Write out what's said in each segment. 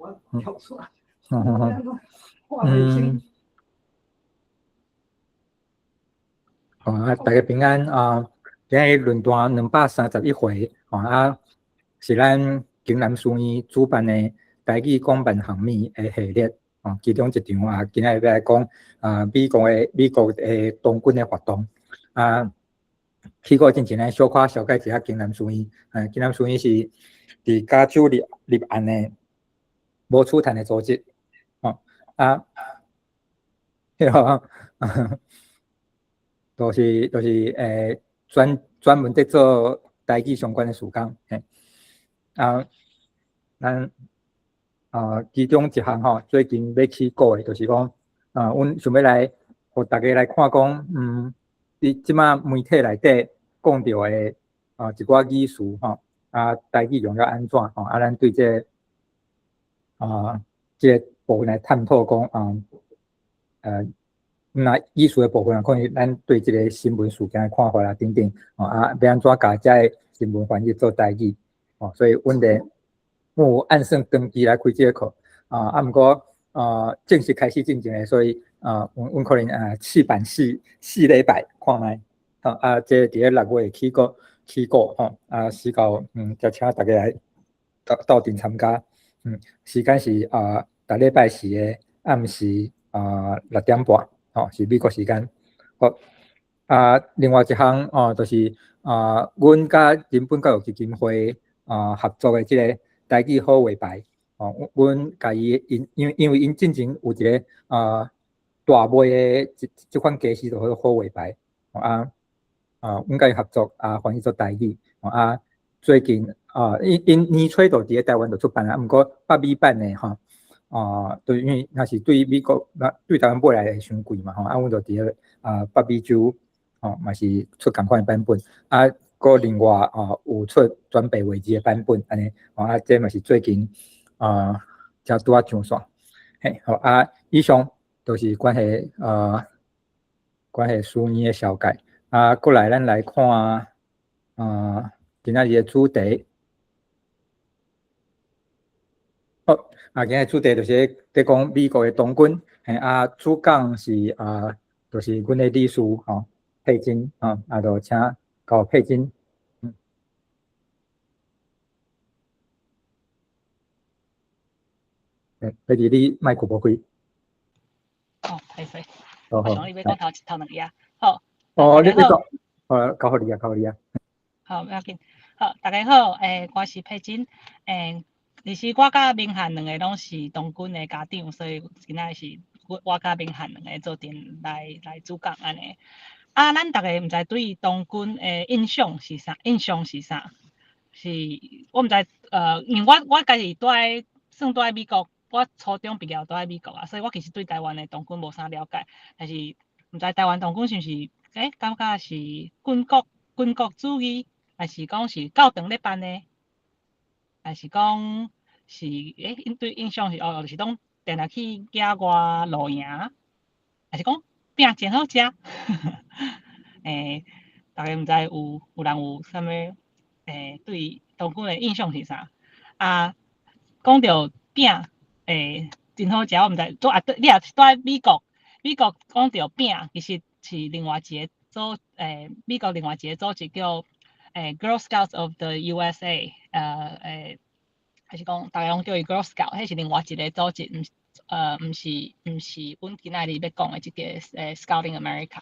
我跳出來。嗯。好啊，大家平安啊！今日論壇231回，啊，是咱嶺南書院主辦的台語講辦項目的系列，哦，其中一場啊，今仔日欲來講啊，美國的童軍的活動啊。起鼓進前咱小可紹介一下嶺南書院，嶺南書院是佇加州入岸的無取趁的組織，哦，啊，彼個就是專門佇做台語相關的事工，嘿，啊，咱啊，其中一項吼，最近欲起鼓的，就是講啊，阮想欲來予大家來看講，佇這馬媒體內底講著的啊一寡語詞吼，啊，台語用了按怎吼，啊，咱對這個啊這個部分來探討講啊，那語詞的部分，可能咱對這個新聞事件的看法啊等等，吼啊，欲按怎共這个新聞翻譯做台語，吼，所以阮咧有按算長期來開這個課，啊，毋過啊正式開始進前咧，所以啊，阮可能啊試辦四禮拜看覓，啊，這佇咧6月起鼓吼，啊，時到才請大家來鬥陣參加，時間是啊，逐禮拜四的暗時啊6點半。吼，是美國時間。好，啊，另外一項哦，就是啊，阮佮人本教育基金會啊合作的這個台語好話牌，哦，阮共伊因為𪜶進前有一個啊大賣的這款家私，就叫好話牌，啊啊，阮佮伊合作啊，翻譯做台語，啊，最近啊，𪜶年初就佇咧台灣就出版啊，毋過北美版的吼。啊，對，因為若是對美國，那對台灣買來會傷貴嘛，吼，啊，阮就佇咧啊北美洲，吼，嘛是出仝款的版本，啊，閣另外啊有出全白話字的版本，按呢，吼，啊，這嘛是最近啊才拄仔上線，嘿，好啊，以上都是關係書院的紹介，啊，過來咱來看啊今仔日的主題。好，啊，今日主題就是佇講美國的童軍，嘿，啊，主講是啊，就是阮的理事吼，佩珍，吼，啊，就請交佩珍。佩珍，你麥克無開。哦，歹勢，我想你欲講頭兩頁，好。哦，你講，好，交予你啊，交予你啊。好，無要緊。好，大家好，我是佩珍，其實我佮明翰兩個攏是童軍的家長，所以今仔日是我佮明翰兩個做陣來主講按呢。啊，咱逐家毋知對童軍的印象是啥？印象是啥？是我毋知，因為我家己算蹛佇美國，我初中畢業蹛佇美國啊，所以我其實對台灣的童軍無啥了解。但是毋知台灣童軍是毋是，感覺是軍國主義，還是講是教堂咧辦的，還是講是𪜶對印象是哦，就是講定定去野外露營，還是講餅真好食？逐家毋知有人有啥物對童軍的印象是啥？啊，講著餅真好食，我毋知，啊對，你若是蹛美國，美國講著餅，其實是另外一個組美國另外一個組織叫Girl Scouts of the USA，還是講逐家攏叫伊 Girl Scout，彼是另外一個組織，毋是阮今仔日欲講的這個Scouting America。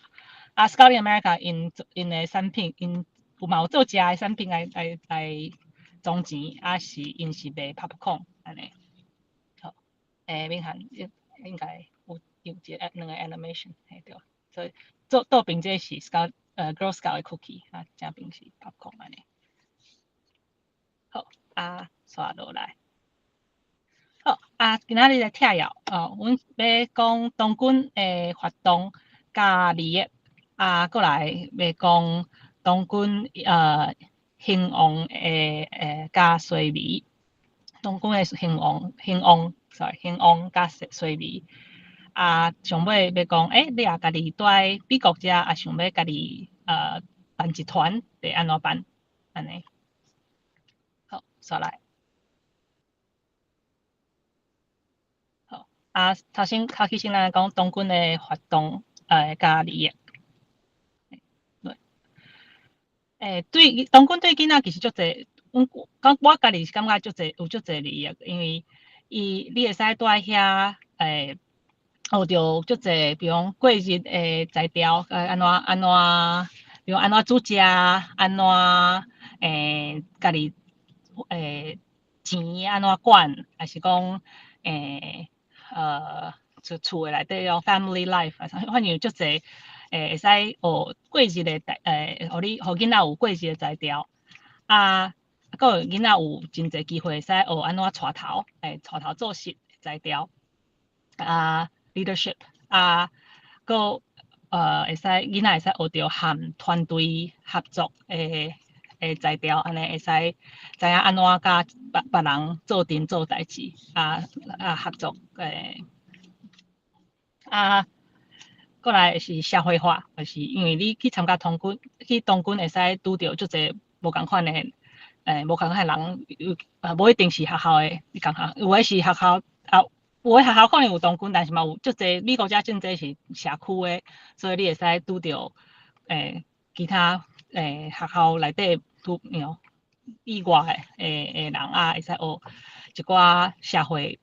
啊，Scouting America 𪜶的產品，𪜶有嘛有做食的產品來裝錢，啊是𪜶是賣 popcorn 按呢。好，明翰應該有一個兩個 animation，嘿對。所以做倒邊這是 Scout Girl Scout 的 cookie，啊正邊是 popcorn 按呢。好，啊，煞落來。好，啊，今仔日來摘要哦，阮欲講童軍的活動佮利益，啊，閣來欲講童軍興旺的佮衰微，童軍的興旺，sorry，興旺佮衰微。啊，上尾欲講，你若家己蹛美國遮，啊，想欲家己辦一團，欲按怎辦？按呢。好，煞來。啊，頭先較起先咱講童軍的活動佮利益。對，對童軍對囡仔其實足濟，阮講我家己是感覺足濟有足濟利益，因為伊你會使蹛遐學著足濟，比如講過日的才調，按怎按怎，比如按怎煮食，按怎家己錢按怎管，抑是講厝厝的內底種 family life 啊，反正有足濟會使學過日的予你予囡仔有過日的才調。啊，閣有囡仔有真濟機會會使學按怎帶頭，帶頭做事才調。啊，leadership 啊，閣會使囡仔會使學著和團隊合作的才調，按呢會使知影按怎佮別別人做陣做代誌，啊啊合作啊，過來是社會化，就是因為你去參加童軍，去童軍會使拄著足濟無仝款的，無仝款的人，有無一定是學校的，你共學，有的是學校啊，有的學校可能有童軍，但是嘛有足濟美國遮真濟是社區的，所以你會使拄著其他學校內底拄 以外的人啊，會使學一寡社會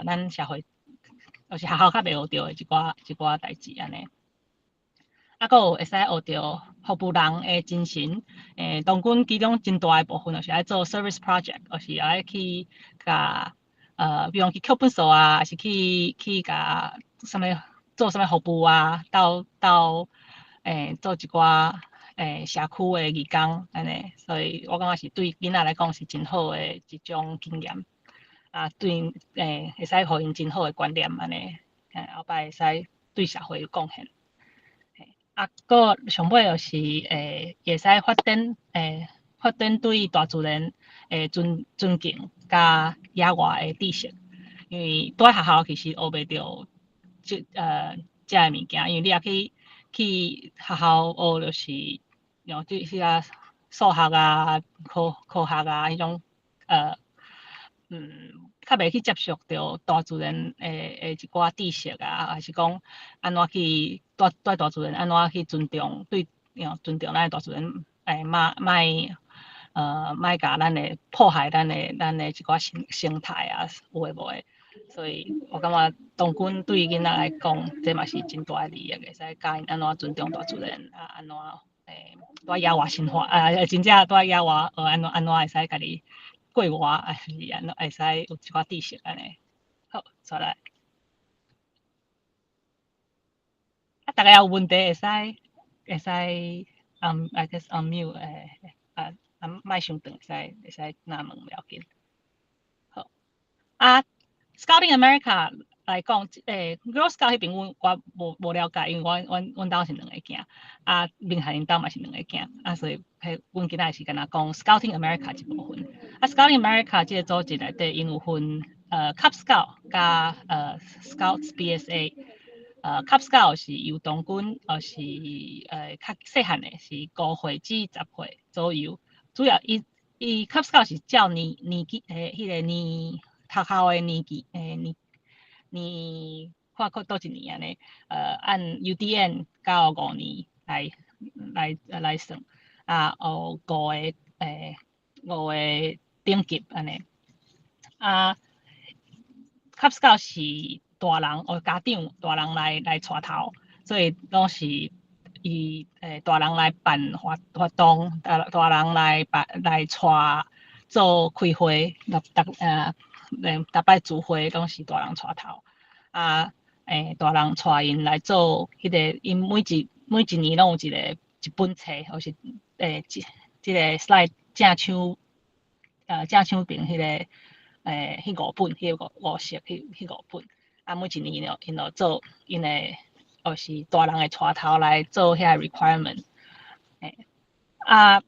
咱社會就是學校較袂學著的一寡一寡代誌按呢。啊，閣有會使學著服務人的精神。童軍其中真大的部分就是愛做 service project，就是愛去共比如講去抾糞埽啊，抑是去去共啥物做啥物服務啊，鬥鬥做一寡社區的義工按呢，所以我感覺是對囡仔來講是真好的一種經驗。啊，對會使予𪜶真好的觀念按呢，後擺會使對社會有貢獻。啊，閣上尾就是會使發展發展對大自然的尊尊敬佮野外的知識，因為蹛學校其實學袂著這這个物件，因為你若去去學校學就是用這彼個數學啊、科科學啊彼種較袂去接觸著大自然的的一寡知識啊，抑是講按怎去蹛蹛大自然，按怎去尊重對，尊重咱的大自然，莫莫莫共咱的破壞咱的咱的一寡生生態啊，有的無的。所以我感覺童軍對囡仔來講，這嘛是真大的利益，會使教𪜶按怎尊重大自然，啊，按怎蹛野外生活，啊，真正蹛野外學按怎按怎會使家己過活，抑是按怎會使有一寡知識按呢。好，煞來。啊，逐家有問題會使會使I guess unmute 啊啊，莫傷長，會使會使若問無要緊。好，啊，Scouting America 來講，Girl Scout 彼邊阮我無無了解，因為阮阮阮兜是兩个囝，啊，明翰𪜶兜嘛是兩个囝，啊，所以彼阮今仔是敢若講 Scouting America 這部分。啊，Scouting America 這个組織內底，𪜶有分Cub Scout 佮Scouts BSA。Cub Scout 是由童軍，是較細漢的，是5歲至10歲左右。主要伊伊 Cub Scout 是照年年紀彼個年學校的年紀年年看看佗一年按呢，按 UDN 到5年來來來算，啊，有五個五個等級按呢。啊，Cub Scout 是大人或家長大人來來帶頭，所以攏是伊大人來辦活活動，大大人來辦來帶做開會，逐逐逐擺聚會攏是大人帶頭。啊，大人帶𪜶來做彼個，𪜶每一每一年攏有一個一本冊，或是這這個 slide 正手正手邊彼個彼五本，彼個五五色彼彼五本。啊，每一年𪜶𪜶就做𪜶的，就是大人會帶頭來做遐個 requirement。啊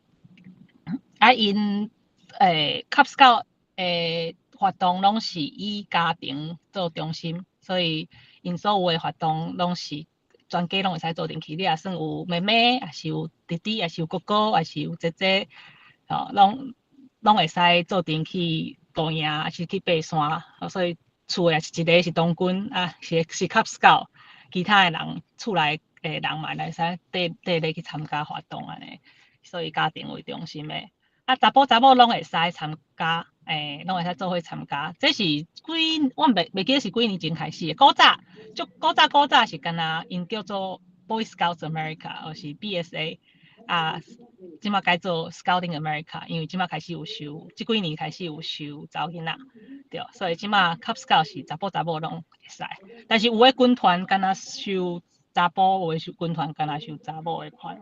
啊，𪜶Cub Scout 的活動攏是以家庭做中心，所以𪜶所有的活動攏是全家攏會使做陣去。你若算有妹妹，抑是有弟弟，抑是有哥哥，抑是有姐姐，吼，攏攏會使做陣去露營，抑是去爬山，所以厝的一个是童軍啊，是 Cub Scout，其他的人厝內的人嘛會使綴綴咧去參加活動按呢，所以家庭為中心的。啊，查埔查某攏會使參加，攏會使做伙參加。這是幾，我袂記得是幾年前開始的。古早，足古早古早是敢若𪜶叫做 Boy Scouts America，或是 BSA，啊，這馬改做 Scouting America，因為這馬開始有收，這幾年開始有收查某囡仔，對，所以這馬 Cub Scout 是查埔查某攏會使，但是有的軍團敢若收查埔，有的收軍團敢若收查某的款，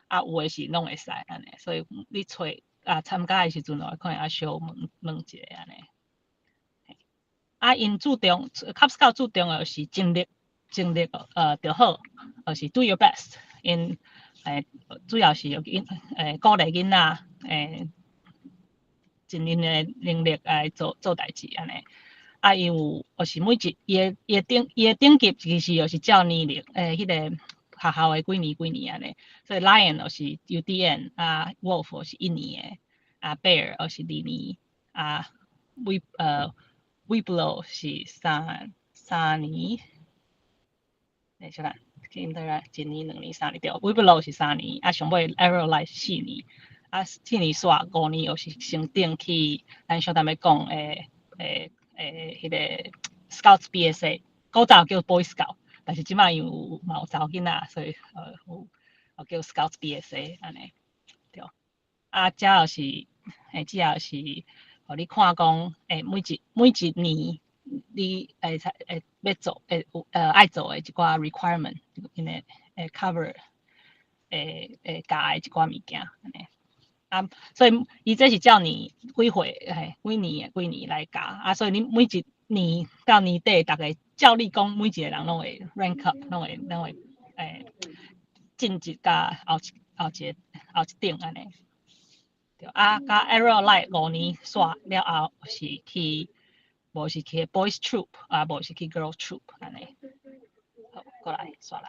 啊，有的是攏會使按呢，所以你揣啊參加的時陣，可能愛小問問一下按呢。啊，𪜶注重 Cub Scout 注重的是盡力盡力就好，就是 do your best。𪜶主要是囡鼓勵囡仔盡𪜶的能力來做做代誌按呢。啊，伊有就是每一伊的等級其實就是照年齡彼個學校的幾年幾年按呢。所以 Lion 就是幼稚園，啊 Wolf 是一年的，啊 Bear 就是二年，啊 Weblo 是三年。小等，記毋得一年、兩年、三年對，Weblo 是三年，啊上尾 Aerialite 四年，啊四年煞五年又是升等去咱小等欲講的彼個 Scouts BSA，古早叫 Boy Scout，但是這擺因為有嘛有查某囡仔，所以有叫 Scouts BSA 按呢，對。啊，這就是，這就是予你看講，每一年你會欲做，有愛做的一寡 requirement，𪜶會 cover，會教的一寡物件按呢。啊，所以伊這是照年幾歲，嘿，幾年幾年來教，啊，所以你每一年到年底，逐个照理講每一個人攏會 rank up，攏會晉級到後一等按呢。對，啊，佮 Aerialite 5年煞了後是去，無是去 Boys Troop，啊，無是去 Girls Troop 按呢。好，過來煞來。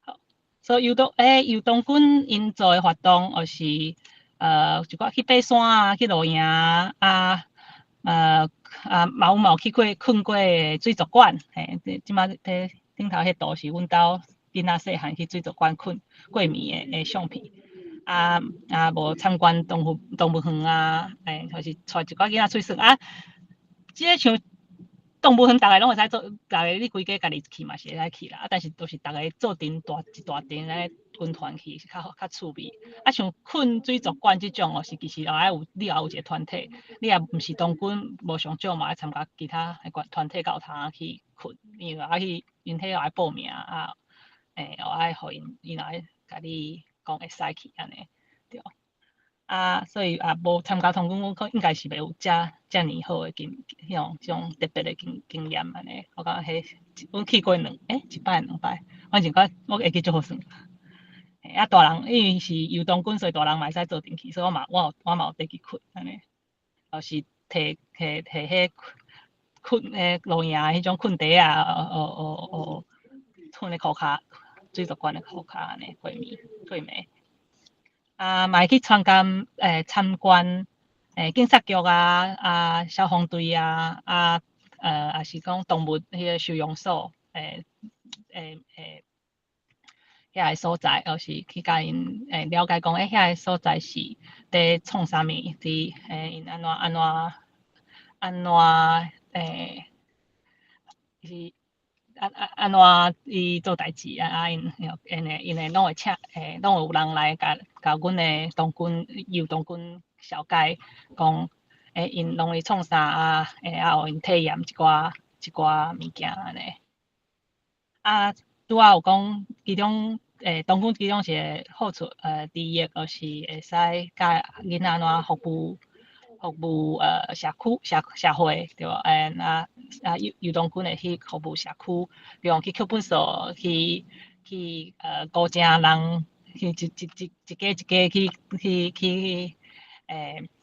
好，所以遊童軍𪜶做的活動，就是一寡去爬山啊，去露營啊，啊，嘛有去過睏過水族館，嘿，這馬佇頂頭彼圖是阮兜囡仔細漢去水族館睏過暝的相片。啊啊，無參觀動物園啊，或是帶一寡囡仔出去耍啊。這个像動物園，逐个攏會使做，逐个你規家家己去嘛是會使去啦。啊，但是都是逐个做陣大一大陣按呢軍團去是較較趣味。啊，像睏水族館這種哦，是其實也愛有你也有一個團體，你若毋是童軍，無上少嘛愛參加其他的團體有通去睏，因為愛去𪜶彼愛報名啊，又愛予𪜶𪜶愛共你講會使去按呢，對。啊，所以也無參加童軍，我可應該是袂有遮爾好的經，彼種這種特別的經驗按呢。我感覺彼阮去過一擺兩擺，反正我會記足好耍。啊，大人因為是遊童軍，所以大人嘛會使做陣去，所以我嘛有綴去睏按呢。就是提提提彼睏彼露營彼種睏袋啊，哦哦哦，睏咧塗跤，水族館的塗跤按呢過暝過暝。啊，嘛會去參觀警察局啊，啊，消防隊啊，啊，抑是講動物彼个收容所，遐个所在，抑是去共𪜶了解講，遐个所在是佇創啥物，佇𪜶按怎按怎按怎是按怎伊做代誌啊？啊，𪜶攏會請，攏會有人來共阮的童軍遊童軍紹介，講，𪜶攏咧創啥啊？啊，予𪜶體驗一寡物件按呢。啊，拄仔有講，其中童軍其中一个好處，利益就是會使教囡仔按怎服務社區社會對無？啊啊遊童軍會去服務社區，比如講去抾糞埽，去鼓精人，去一家一家去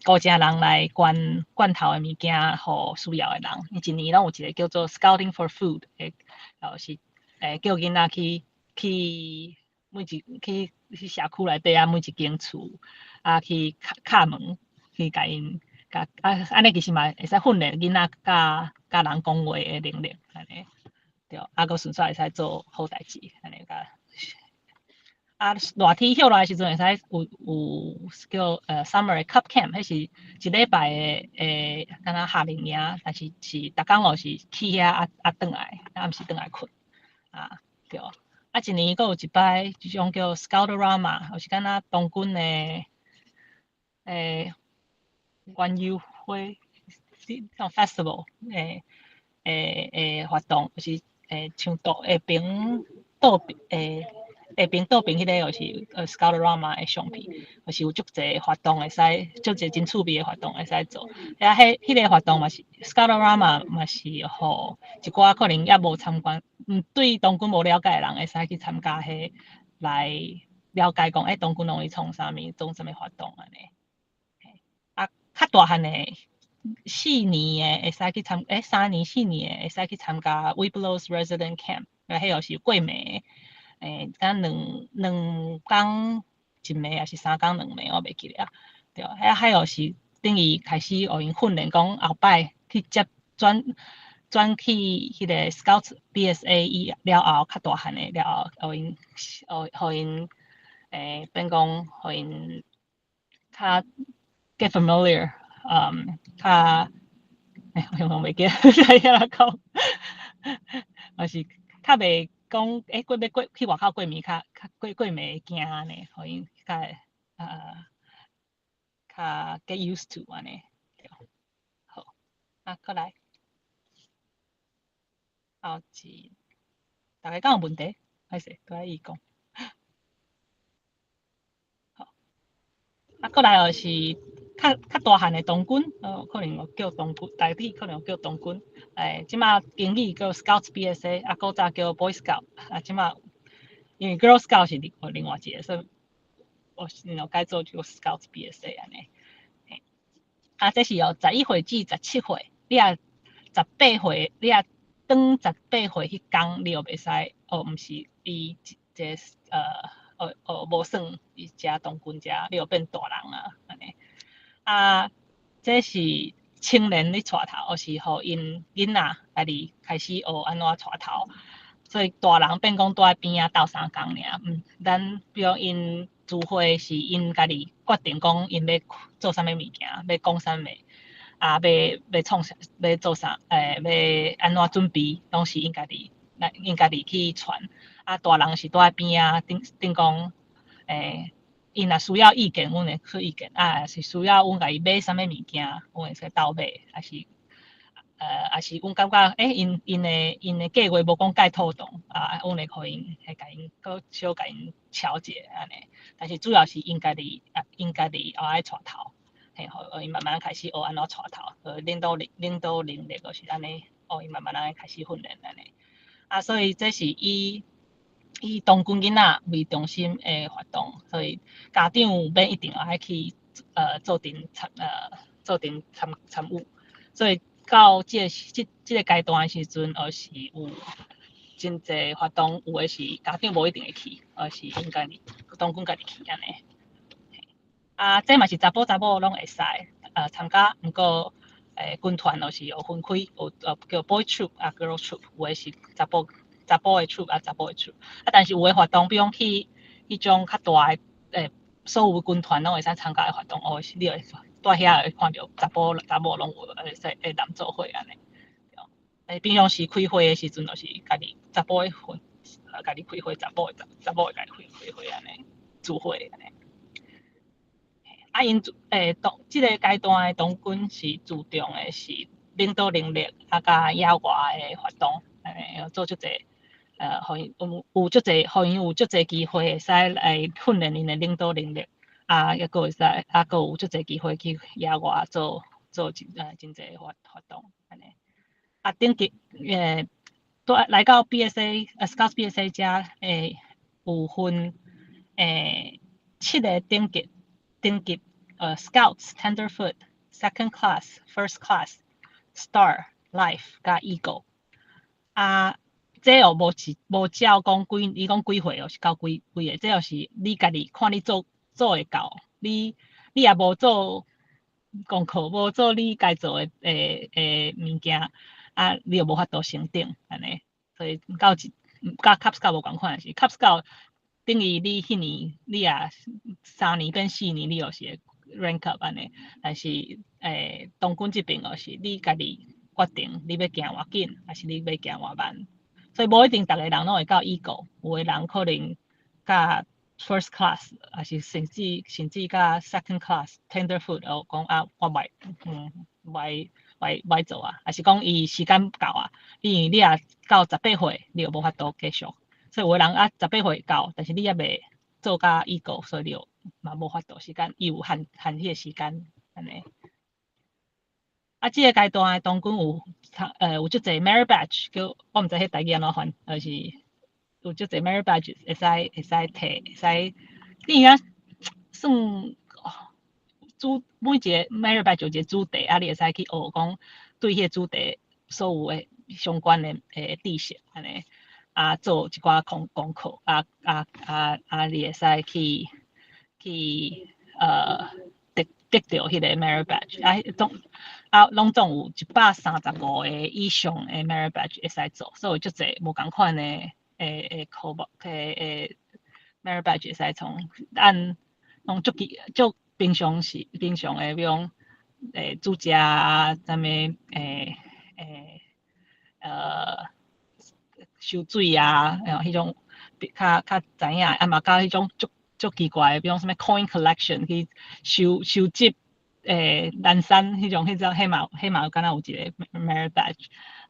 鼓精人來捐罐頭的物件，予需要的人。伊一年攏有一個叫做 Scouting for Food 的，就是叫囡仔去每一去去社區內底啊，每一間厝啊去敲敲門，去共𪜶 共啊按呢其實嘛會使訓練囡仔佮佮人講話的能力，按呢對，啊閣順煞會使做好代誌，按呢共。啊，熱天歇落來時陣會使有叫summer cub camp，彼是一禮拜的敢若夏令營，但是是逐工咯是去遐啊啊轉來，暗時轉來睏，啊對。啊，一年閣有一擺，這種叫 Scout-A-Rama，就是敢若童軍的園遊會，這種 festival 的活動，就是像倒下爿倒下爿倒爿彼个就是Scout-A-Rama 的相片，就是有足濟活動會使，足濟真趣味的活動會使做。遐彼彼个活動嘛是 Scout-A-Rama 嘛是予一寡可能猶無參觀，對童軍無了解的人會使去參加彼來了解講，童軍攏咧創啥物，做啥物活動按呢。啊，較大漢的四年的會使去參，3年四年的會使去參加 Webelos Resident Camp，啊，彼個是過暝。敢兩工一暝，抑是3工2暝，我袂記得啊。對，遐彼個是等於開始予𪜶訓練，講後擺去接轉轉去彼個 Scouts BSA 以了後，較大漢的了後，予𪜶予𪜶變講予𪜶較 get familiar，較我用袂記得遐講，嘛是較袂講，過欲過去外口過暝較較過過暝會驚按呢，予𪜶較較 get used to 按呢。對，好，啊，閣來，後一，逐家敢有問題？歹勢，閣愛伊講。好，啊，閣來就是較較大漢的童軍，可能有叫童軍，台語可能有叫童軍。這馬英語叫 Scouts BSA，啊，古早叫 Boy Scout，啊，這馬因為 Girl Scout 是另外一個，所以我然後改做叫 Scouts BSA 按呢。啊，這是由11歲至17歲，你若十八歲，你若當十八歲彼工，你就袂使，哦，毋是伊這哦哦，無算伊遮童軍遮，你就變大人啊，按呢。啊，這是青年咧帶頭，就是予𪜶囡仔家己開始學按怎帶頭。所以大人變講蹛佇邊仔鬥相共爾，咱比如𪜶聚會是𪜶家己決定講𪜶欲做啥物物件，欲講啥物，啊，欲創啥，欲做啥，欲按怎準備，攏是𪜶家己來，𪜶家己去傳。啊，大人是蹛佇邊仔頂頂講，𪜶若需要意見，阮會出意見；啊，若是需要阮共伊買啥物物件，阮會使鬥買，抑是阮感覺，𪜶的計劃無講蓋妥當，啊，阮會予𪜶，會共𪜶閣小共𪜶調節按呢。但是主要是𪜶家己啊，𪜶家己後愛帶頭，嘿，予𪜶慢慢開始學按怎帶頭，領導能力就是按呢，予𪜶慢慢仔開始訓練按呢。啊，所以這是以童軍囡仔為中心的活動，所以家長免一定愛去做陣參與。所以到這個階段的時陣，就是有真濟活動，有的是家長無一定會去，而是𪜶家己童軍家己去按呢。啊，這嘛是查埔查某攏會使參加，毋過軍團就是有分開，有叫 boy troop 啊 girl troop，有的是查埔的 troop 啊查某的 troop。啊，但是有的活動，比如講去彼種較大的所有軍團攏會使參加的活動，哦，你會蹛遐會看著查埔查某攏有會使會當做伙按呢。平常時開會的時陣，就是家己查埔的分，家己開會，查某的家己開會按呢，聚會按呢。啊，𪜶當這個階段的童軍是注重的是領導能力，啊，佮野外的活動，做足濟，予𪜶有足濟，予𪜶有足濟機會會使來訓練𪜶的領導能力，啊，抑閣會使，啊，閣有足濟機會去野外做做真濟活動，按呢。啊，等級蹛來到 BSA，Scouts BSA 遮有分七個等級，Scouts、Tenderfoot、Second Class、First Class、Star、Life 佮 Eagle。啊，這哦無是無照講幾，你講幾歲哦是到幾幾個，這就是你家己看你做會到，你若無做功課，無做你該做的物件，啊，你就無法度升等按呢。所以到一佮 Cub Scout 無仝款是，Cub Scout 等於你彼年你也3年變4年，你就是會 rank up 按呢。但是童軍這邊就是你家己決定你欲行偌緊，還是你欲行偌慢。所以無一定逐個人攏會到 Eagle，有的人可能佮 first class，抑是甚至佮 second class tenderfoot 哦，講啊，我袂袂做啊，抑是講伊時間到啊，因為你若到十八歲，你就無法度繼續。所以有的人啊，十八歲到，但是你猶未做甲 Eagle，所以你就嘛無法度時間，伊有限彼個時間按呢。啊，這个階段的童軍有足濟 merit badge，叫我毋知彼台語按怎翻，就是有足濟 merit badge 會使提，會使你若算主每一個 merit badge 有一個主題，啊，你會使去學講對彼個主題所有的相關的知識按呢，啊，做一寡功課，啊，你會使去得著彼個 merit badge，啊，攏總有135個以上的 merit badge 會使做，所以有足濟無仝款的科目的 merit badge 會使從按攏足基足平常時平常的，比如講煮食啊，啥物收水啊，彼種較知影，啊嘛較彼種足足奇怪的，比如講啥物 coin collection 去收集南山彼種彼種，彼嘛有敢若有一個 merit badge，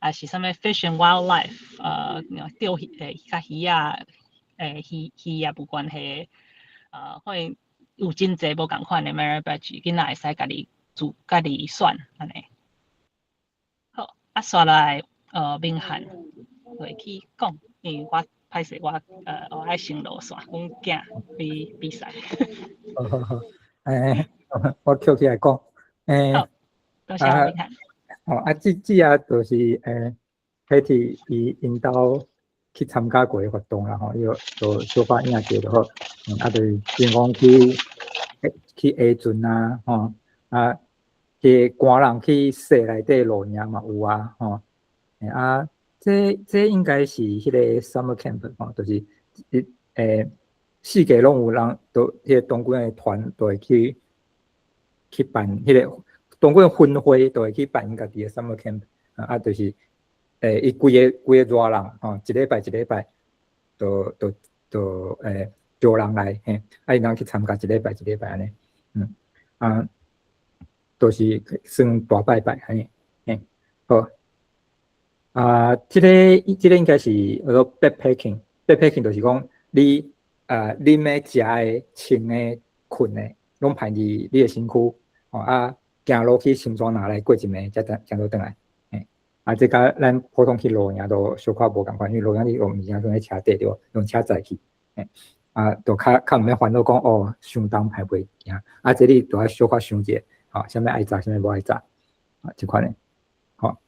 抑是啥物 fish and wildlife，釣魚佮魚仔魚也無關係，反正有真濟無仝款的 merit badge，囡仔會使家己選按呢。好，啊，紲來明翰會去講，因為我歹勢我愛先落線，阮囝比賽。好好好，我抾起來講，好，多謝明翰。哦，啊，這啊，就是Patty 伊𪜶兜去參加過的活動啦吼，伊就小可影者就好，啊，就是比如講去下船啊，吼，啊，去趕人去踅內底露營嘛有啊，吼，啊，這應該是彼個 summer camp 吼，就是四界攏有人，都彼個童軍的團都會去辦彼個童軍分會，都會去辦𪜶家己的 summer camp，啊，就是伊規個熱人吼，一禮拜一禮拜，都招人來，嘿，啊，𪜶去參加一禮拜一禮拜按呢，啊，都是算大拜拜按呢，嘿，好，啊，這個應該是叫做 backpacking，backpacking 就是講你啉的、食的、穿的、睏的，攏排佇你的身軀，吼啊，行路去深山內過一暝，才轉才倒轉來，嘿，啊，這佮咱普通去露營都小可無仝款，因為露營你用物件攏佇車底對無？用車載去，嘿，啊，就較毋免煩惱講哦，傷重排袂行，啊，這你都愛小可想者，吼，啥物愛紮，啥物無愛紮，啊，這款的，好，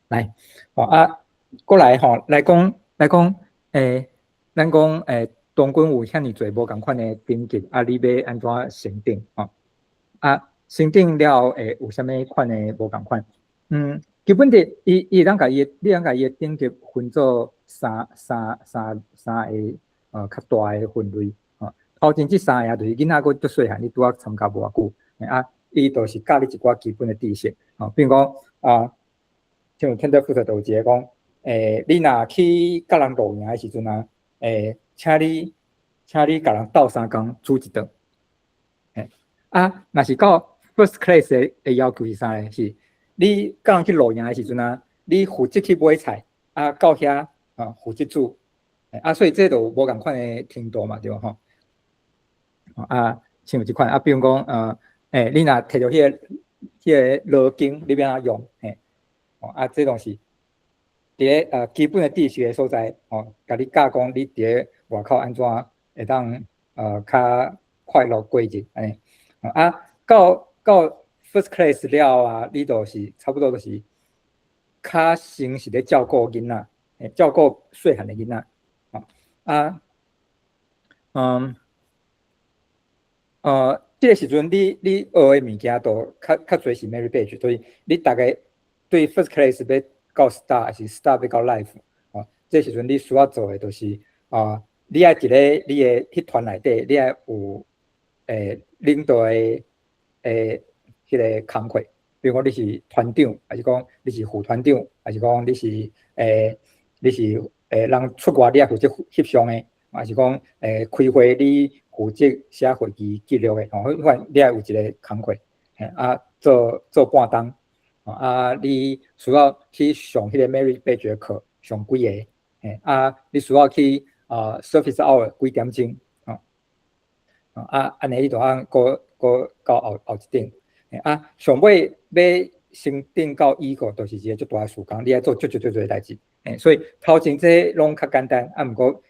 來，吼啊，過來吼，來講，咱講童軍有遐爾濟無仝款的等級，啊，你欲按怎升等？吼，啊，升等了後會有啥物款的無仝款？基本的，伊伊會當共伊，你會當共伊的等級分做三個較大的分類，吼。頭前這三個就是囡仔閣足細漢，你拄仔參加無偌久，啊，伊就是教你一寡基本的知識，吼，比如講啊，像 Tenderfoot 就有一個講，你若去佮人露營的時陣啊，請你共人鬥相共煮一頓，啊，若是到 first class 的要求是啥呢？是你佮人去露營的時陣啊，你負責去買菜，啊，到遐啊負責煮，啊，所以這就無仝款的程度嘛，對無吼？啊，像這款啊，比如講，你若提著彼個羅巾，你欲按怎用？嘿，啊，這攏是佇咧基本的知識的所在，吼，共你教講你佇咧外口按怎會當較快樂過日按呢。啊，到 first class 了啊，你就是差不多就是較先是咧照顧囡仔，照顧細漢的囡仔，啊，這个時陣你學的物件都較濟是 merit badge，所以你逐家對 first class 欲到 star，抑是 star 欲到 life，哦，這時陣你需要做的就是啊，你愛佇咧你的彼團內底，你愛有領導的彼个工課，比如講你是團長，抑是講你是副團長，抑是講你是人出外你愛負責翕相的，抑是講開會你負責寫會議記錄的，吼，彼款你愛有一个工課，嘿啊做半冬，啊你需要去上彼个 merit badge 的課，上幾个，嘿啊你需要去service hour 幾點鐘，吼，啊按呢你就通閣閣到後一等，啊上尾欲升等到 Eagle，就是一个足大的事工，你愛做足足足濟代誌，所以頭前這攏較簡單，啊毋過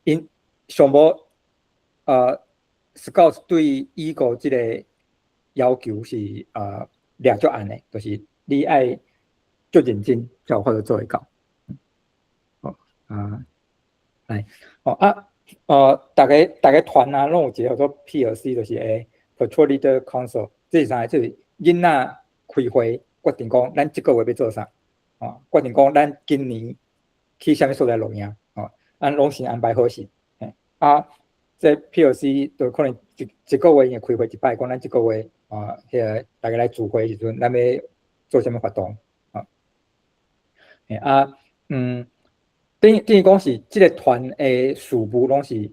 𪜶上無Scout 對 Eagle 這个要求是掠足絚的，就是你愛足認真才有法度做會到。好啊，來，哦啊，逐家逐家團啊，攏有一个叫做 PLC，就是Patrol Leader Council，這是啥？這是囡仔開會決定講，咱這個月欲做啥？哦，決定講咱今年去啥物所在露營？哦，咱攏先安排好勢。嘿，啊，這 PLC 就可能一個月𪜶會開會一擺，講咱這個月啊，彼个逐家來聚會時陣，咱欲做啥物活動？啊，嘿啊，等於講是這个團的事務攏是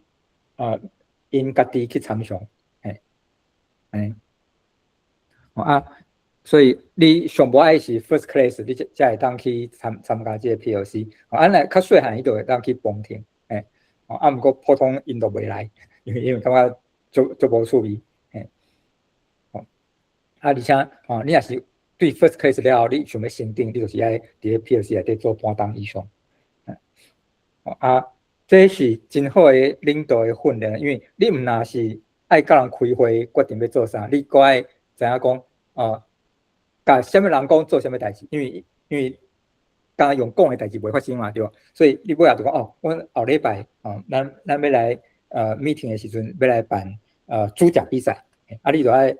𪜶家己去參詳，嘿，嘿，啊，所以你上無愛是 first class，你才會當去參加這个 PLC。啊，若較細漢，伊就會當去旁聽，嘿，啊，毋過普通𪜶都袂來，因為感覺足無趣味，嘿，哦，啊，而且吼，你若是對 first class 了後，你想欲升等，你就是愛佇咧 PLC 內底做半冬以上，啊，這是真好的領導的訓練，因為你毋若是愛佮人開會決定欲做啥，你閣愛知影講，共啥物人講做啥物代誌，因為敢若用講的代誌袂發生嘛，對無？所以你尾後就講哦，阮後禮拜哦，咱欲來meeting 的時陣，欲來辦煮食比賽，啊，你就愛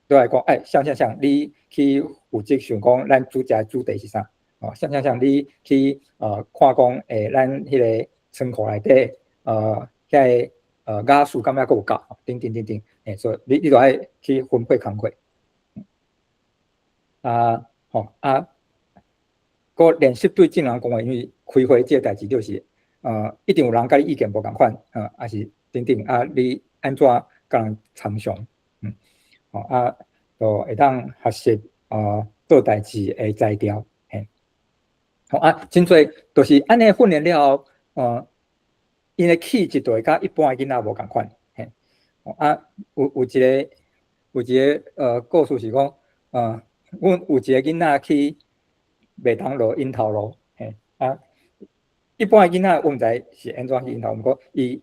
講，欸，啥啥啥，你去負責想講咱煮食的主題是啥？哦，啥啥啥，你去看講，咱彼个倉庫內底，遐个瓦斯敢猶閣有夠？等等等等，所以你就愛去分配工課。啊，吼啊，閣練習對眾人講話，因為開會這个代誌就是，一定有人佮你意見無仝款，啊是等等，啊，你按怎佮人參詳？吼啊，就會當學習做代誌的才調，嘿，吼啊，真濟就是按呢訓練了後，𪜶的氣質就會佮一般的囡仔無仝款，嘿，啊，有一个故事是講，阮有一个囡仔去麥當勞𪜶頭路，嘿，啊，一般的囡仔我毋知是按怎去𪜶頭，毋過伊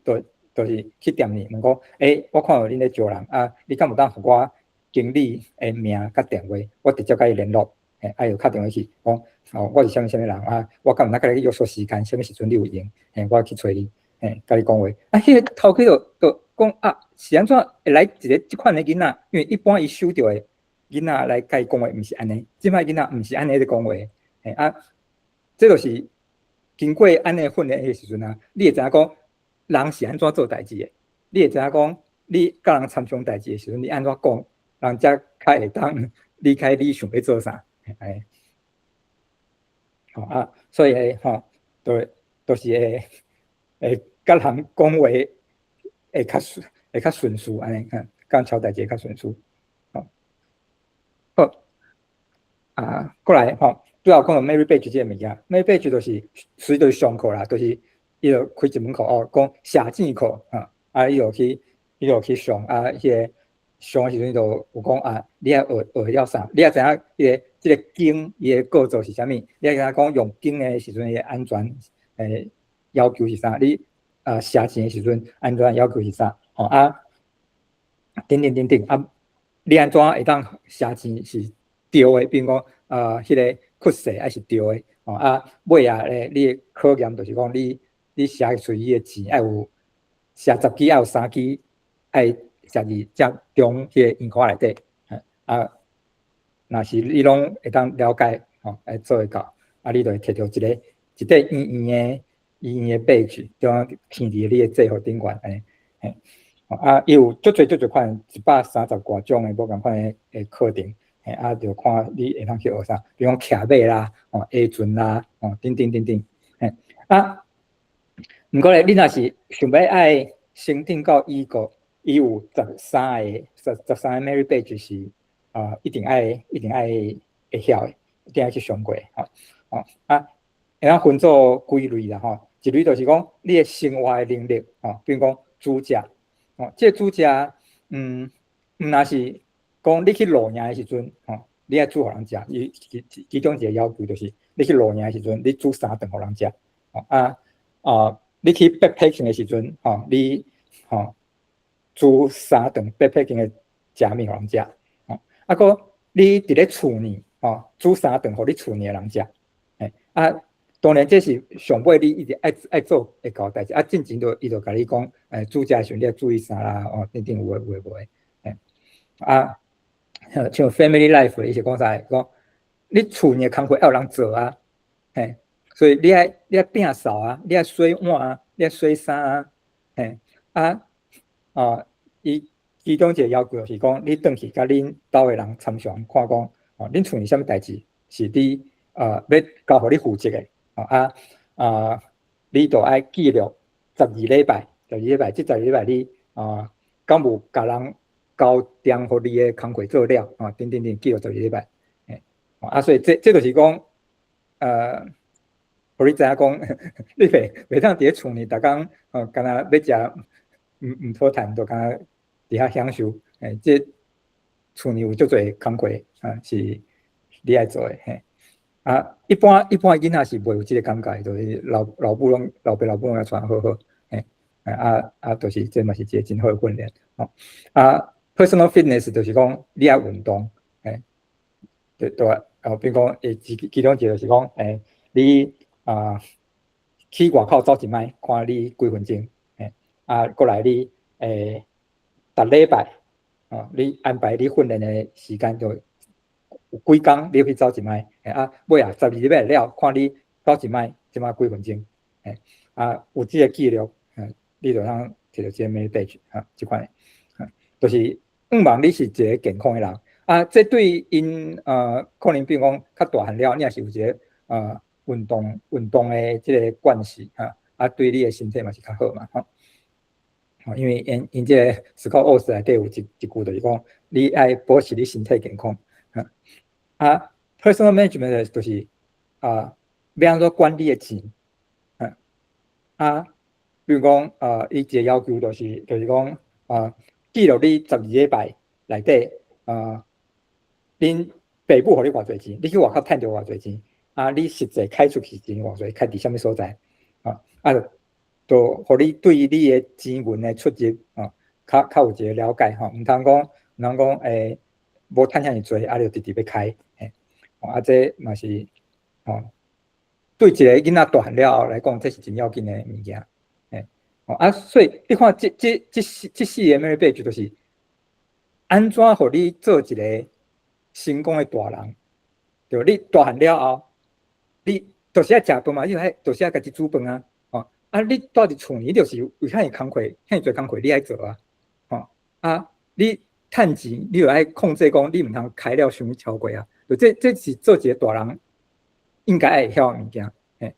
就是去店裡問講，欸，我看到恁咧招人，啊，你敢有當予我經理的名佮電話，我直接佮伊聯絡，嘿，啊，伊就敲電話去講，哦，我是啥物啥物人啊，我敢有當佮你約束時間，啥物時陣你有閒，嘿，我去揣你，嘿，佮你講話，啊，彼个頭家就講啊，是按怎會來一个這款的囡仔？因為一般伊收著的囡仔來佮伊講話，毋是按呢，這擺囡仔毋是按呢咧講話，嘿啊，這就是經過按呢訓練的時陣啊，你會知影講人是按怎做代誌的，你會知影講你佮人參詳代誌的時陣，你按怎講，人才較會當理解你想欲做啥，哎，吼啊，所以吼，就是會佮人講話會較順序按呢，佮人敲代誌會較順序，吼，好，啊，過來吼，拄仔有講到 merit badge 這个物件，merit badge 就是其實就是上課啦，就是伊就開一門課哦，講寫錢課啊，啊，伊就去上啊，彼个上的時陣就有講啊，你愛學了啥？你愛知影彼个這个弓伊的構造是啥物？你愛知影講用弓的時陣伊的安全要求是啥？你寫錢的時陣安全要求是啥？吼啊，等等等等啊，你按怎會當寫錢是對的？比如講彼个曲勢愛是對的，吼啊，尾仔咧，你的考驗就是講你寫出去的錢愛有寫10支，愛有三支愛12隻中彼個嬰科內底，啊，若是你攏會當了解，吼，會做會到，啊，你就會摕著一个一塊圓圓的圓圓的 badge，就貼佇你的制服頂懸按呢，嘿，啊，伊有足濟足濟款，130外種的無仝款的的課程，嘿，啊，就看你會當去學啥，比如講騎馬啦，吼，划船啦，吼，等等等等，嘿，啊，毋過咧，你若是想欲愛申請到醫國，伊有十三個 merit badge 是啊，一定愛會曉的，一定愛去上過，吼，吼，啊，會當分做幾類啦，吼，一類就是講你的生活的能力，吼，比如講煮食，吼，這個煮食，毋若是講你去露營的時陣，吼，你愛煮予人食，伊其中一個要求就是你去露營的時陣，你煮三頓予人食，吼，啊啊，你去 backpacking 的時陣，吼，你吼煮三頓 backpacking 的食物予人食，吼，啊閣你佇咧厝內，吼，煮三頓予你厝內的人食，嘿，啊，當然這是上尾你一直愛愛做會到代誌，啊，進前就伊就共你講，煮食的時陣你愛注意啥啦，哦，等等有的有的無的，嘿，啊，像 family life 伊是講啥？講你厝內的工課愛有人做啊，嘿，所以你愛摒掃啊，你愛洗碗啊，你愛洗衫啊，嘿，啊，啊，伊其中一個要求就是講，你轉去共恁兜的人參詳，看講，哦，恁厝內啥物代誌是你欲交予你負責的，哦啊啊，你就愛記錄十二禮拜，十二禮拜，這十二禮拜你啊，敢有共人交踮予你的工課做了，啊，等等等，記錄十二禮拜，嘿，啊，所以這就是講，予你知影講，你袂當佇咧厝內逐工，哦，敢若欲食毋妥趁，就敢若佇遐享受，欸，這厝內有足濟工課啊，是你愛做的，嘿。啊，一般囡仔是袂有這個感覺，就是老老母攏老爸老母攏共帶好好，嘿，啊啊，就是這嘛是一個真好的訓練，吼。啊，personal fitness 就是講你愛運動，嘿，對對啊，比如講，欸，其中一個就是講，欸，你啊去外口走一擺，看你幾分鐘，嘿，啊，過來你欸，逐禮拜，哦，你安排你訓練的時間就有幾工你去走一擺，啊，尾仔十二禮拜了，看你走一擺，這擺幾分鐘，嘿，啊，有這個記錄，你就通摕著這個 merit badge，哈，這款的，就是向望你是一個健康的人，啊，這對𪜶可能比如講較大漢了，你若是有一個運動的這個慣勢，哈，啊，對你的身體嘛是較好嘛，吼。因為𪜶這個 Scout Oath 內底有一句就是講，你愛保持你身體健康，哈。啊，personal management 就是啊，欲按怎管理的錢，啊，啊，比如講啊，伊一個要求就是講啊，記錄你十二禮拜內底啊，恁爸母予你偌濟錢，你去外口趁著偌濟錢，啊，你實際開出去錢偌濟，開佇啥物所在，啊，啊，就予你對你的錢銀的出入啊，較有一個了解吼，毋通講欸，無趁遐爾濟，啊，就直直欲開，嘿，啊，這嘛是吼，對一個囡仔大漢了後來講，這是真要緊的物件，嘿，啊，所以你看這四個 merit badge 就是按怎予你做一個成功的大人，對，你大漢了後，你就是愛食飯嘛，你愛就是愛家己煮飯啊，吼，啊，你蹛佇厝內就是有遐爾工課，遐爾濟工課你愛做啊，吼，啊，你趁錢你就愛控制講，你毋通開了傷超過啊，就這是做一個大人應該愛會曉的物件，嘿，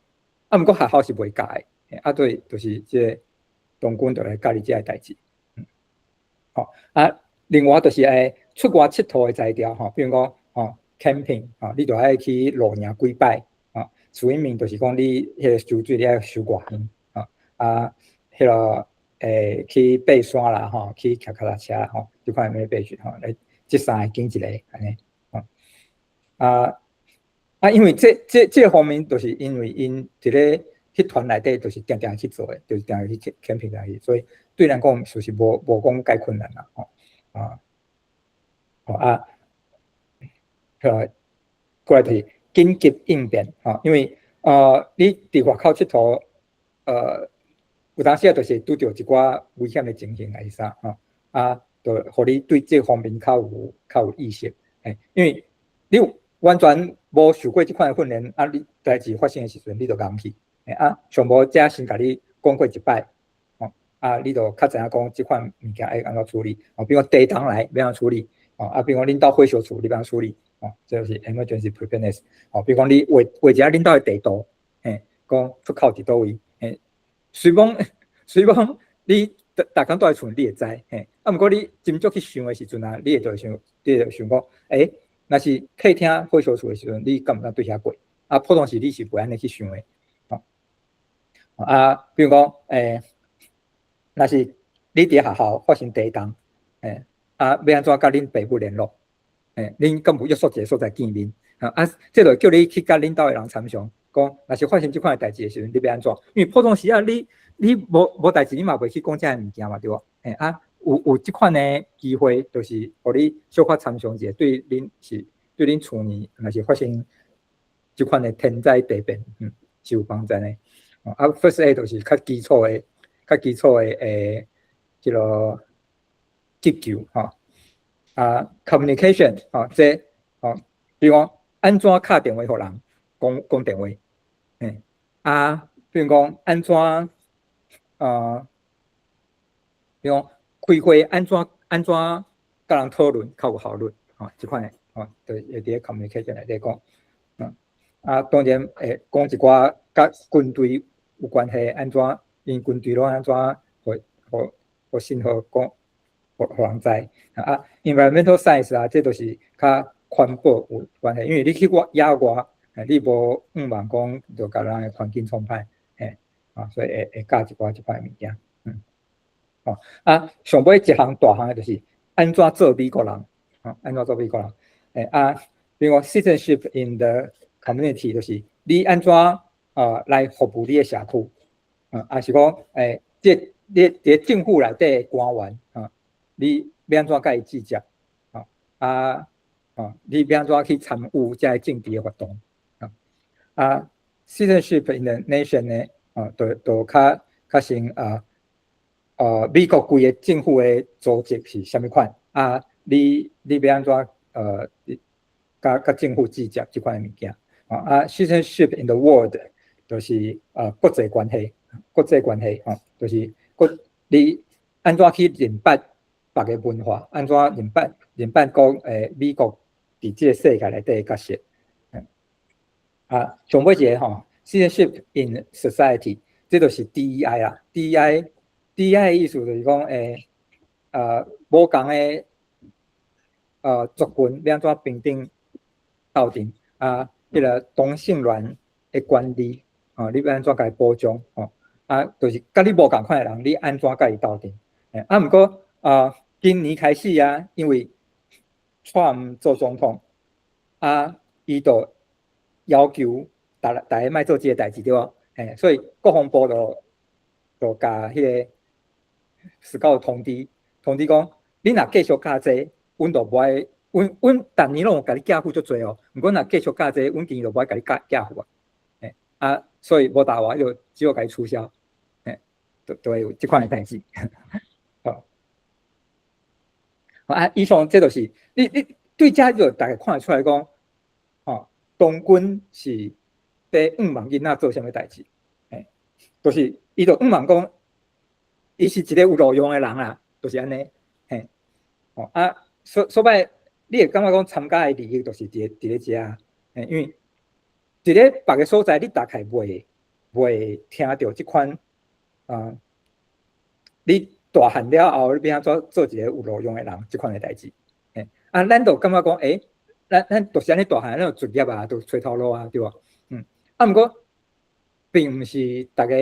啊，毋過學校是袂教的，啊，對，就是這個童軍就來教你這个代誌，好，啊，另外就是愛出外𨑨迌的才調，吼，比如講，吼，camping，吼，你就愛去露營幾擺，吼，swimming 就是講你彼個游水你愛游偌遠，吼，啊，彼個欸去爬山啦，吼，去騎腳踏車啦，吼，這款的 badge，吼，來這三个揀一个按呢，吼，啊啊，因為這方面就是因為𪜶佇咧彼團內底就是定定去做的，就是定定去 camping 去，所以對咱講就是無講介困難啦，吼，啊，吼啊，過來就是緊急應變，吼，因為你佇外口𨑨迌，有當時啊，就是拄著一寡危險的情形還是啥，吼，啊，就予你對這方面較有意識，嘿，因為你完全無受過這款的訓練，啊，你代誌發生的時陣，你就戇去，啊，上無遮先共你講過一擺，吼，啊，你就較知影講這款物件愛按怎處理，哦，比如講地動來欲按怎處理，哦，啊，比如講恁兜火燒厝，你欲按怎處理，哦，這就是 emergency preparedness，哦，比如講你畫畫一下恁兜的地圖，嘿，講出口佇佗位，嘿，雖講你逐逐工蹛佇厝，你會知，嘿，啊，毋過你真少去想的時陣啊，你會就會想，你會想講，欸，若是客廳火燒厝的時陣，你敢會當對遐過？啊，普通時你是袂按呢去想的，吼。啊，比如講，欸，若是你佇學校發生地動，欸，啊，欲按怎佮恁爸母聯絡？欸，恁敢有約束一个所在見面？啊，這就叫你去佮恁兜的人參詳，講若是發生這款的代誌的時陣，你欲按怎？因為普通時啊，你無代誌，你嘛袂去講這个物件嘛，對無？欸啊，有這款的機會，就是予你小可參詳一下，對恁是對恁厝裡若是發生這款的天災地變，是有幫助的。啊，first aid 就是較基礎的、較基礎的欸，這个急救吼。啊，communication 吼，這吼，比如講按怎敲電話予人講講電話，嘿，啊，比如講按怎啊，比如講開會按怎按怎佮人討論較有效率，吼，這款的吼，就會佇咧 communication 內底講，啊，當然會講一寡佮軍隊有關係，按怎𪜶軍隊攏按怎予予予信號講，予予人知，啊，environmental science 啊，這都是較環保有關係，因為你去外野外，你無向望講就共人的環境創歹，嘿，啊，所以會會教一寡這款的物件，吼，啊，上尾一項大項的就是按怎做美國人，吼，按怎做美國人，欸啊，比如講 citizenship in the community 就是你按怎來服務你的社區，啊，抑是講欸，這你佇政府內底的官員，啊，你欲按怎佮伊接觸，啊啊，你欲按怎去參與這个政治的活動，啊啊，citizenship in the nation 呢，啊，就就較較先啊，美國規個政府的組織是啥物款，啊，你欲按怎佮佮政府接觸這款的物件，啊，citizenship in the world 就是國際關係，國際關係吼，就是國你按怎去認捌別个文化，按怎認捌認捌講美國佇這个世界內底的角色，啊，上尾一个吼，citizenship in society，這就是 DEI 啦，DEI，DEI 的意思就是講無仝的族群欲按怎平等鬥陣啊，彼个同性戀的權利，哦，你欲按怎共伊保障，吼，啊，就是佮你無仝款的人，你按怎佮伊鬥陣？啊，毋過啊，今年開始啊，因為川普做總統，啊，伊就要求逐逐家莫做這个代誌對無？嘿，所以國防部就就共彼个斯教通知，通知講，你若繼續教這个，阮就無愛，阮阮逐年攏有共你寄付足濟哦，毋過若繼續教這个，阮今年就無愛共你寄寄付啊。嘿，啊，所以無答話，就只好共伊取消，嘿，就就會有這款的代誌。好，啊，以上這就是你你對遮就大概看會出來講，吼，童軍是佇向望囡仔做啥物代誌，嘿，就是伊就向望講，伊是一个有路用的人啦，就是按呢，嘿，哦啊，所所擺你會感覺講參加的利益就是佇佇咧遮，嘿，因為佇咧別个所在，你大概袂袂聽著這款啊，你大漢了後，你欲按怎做一个有路用的人，這款的代誌，嘿，啊，咱就感覺講，欸，咱咱就是按呢大漢，咱就畢業啊，就揣頭路啊，對無？啊，毋過並毋是逐个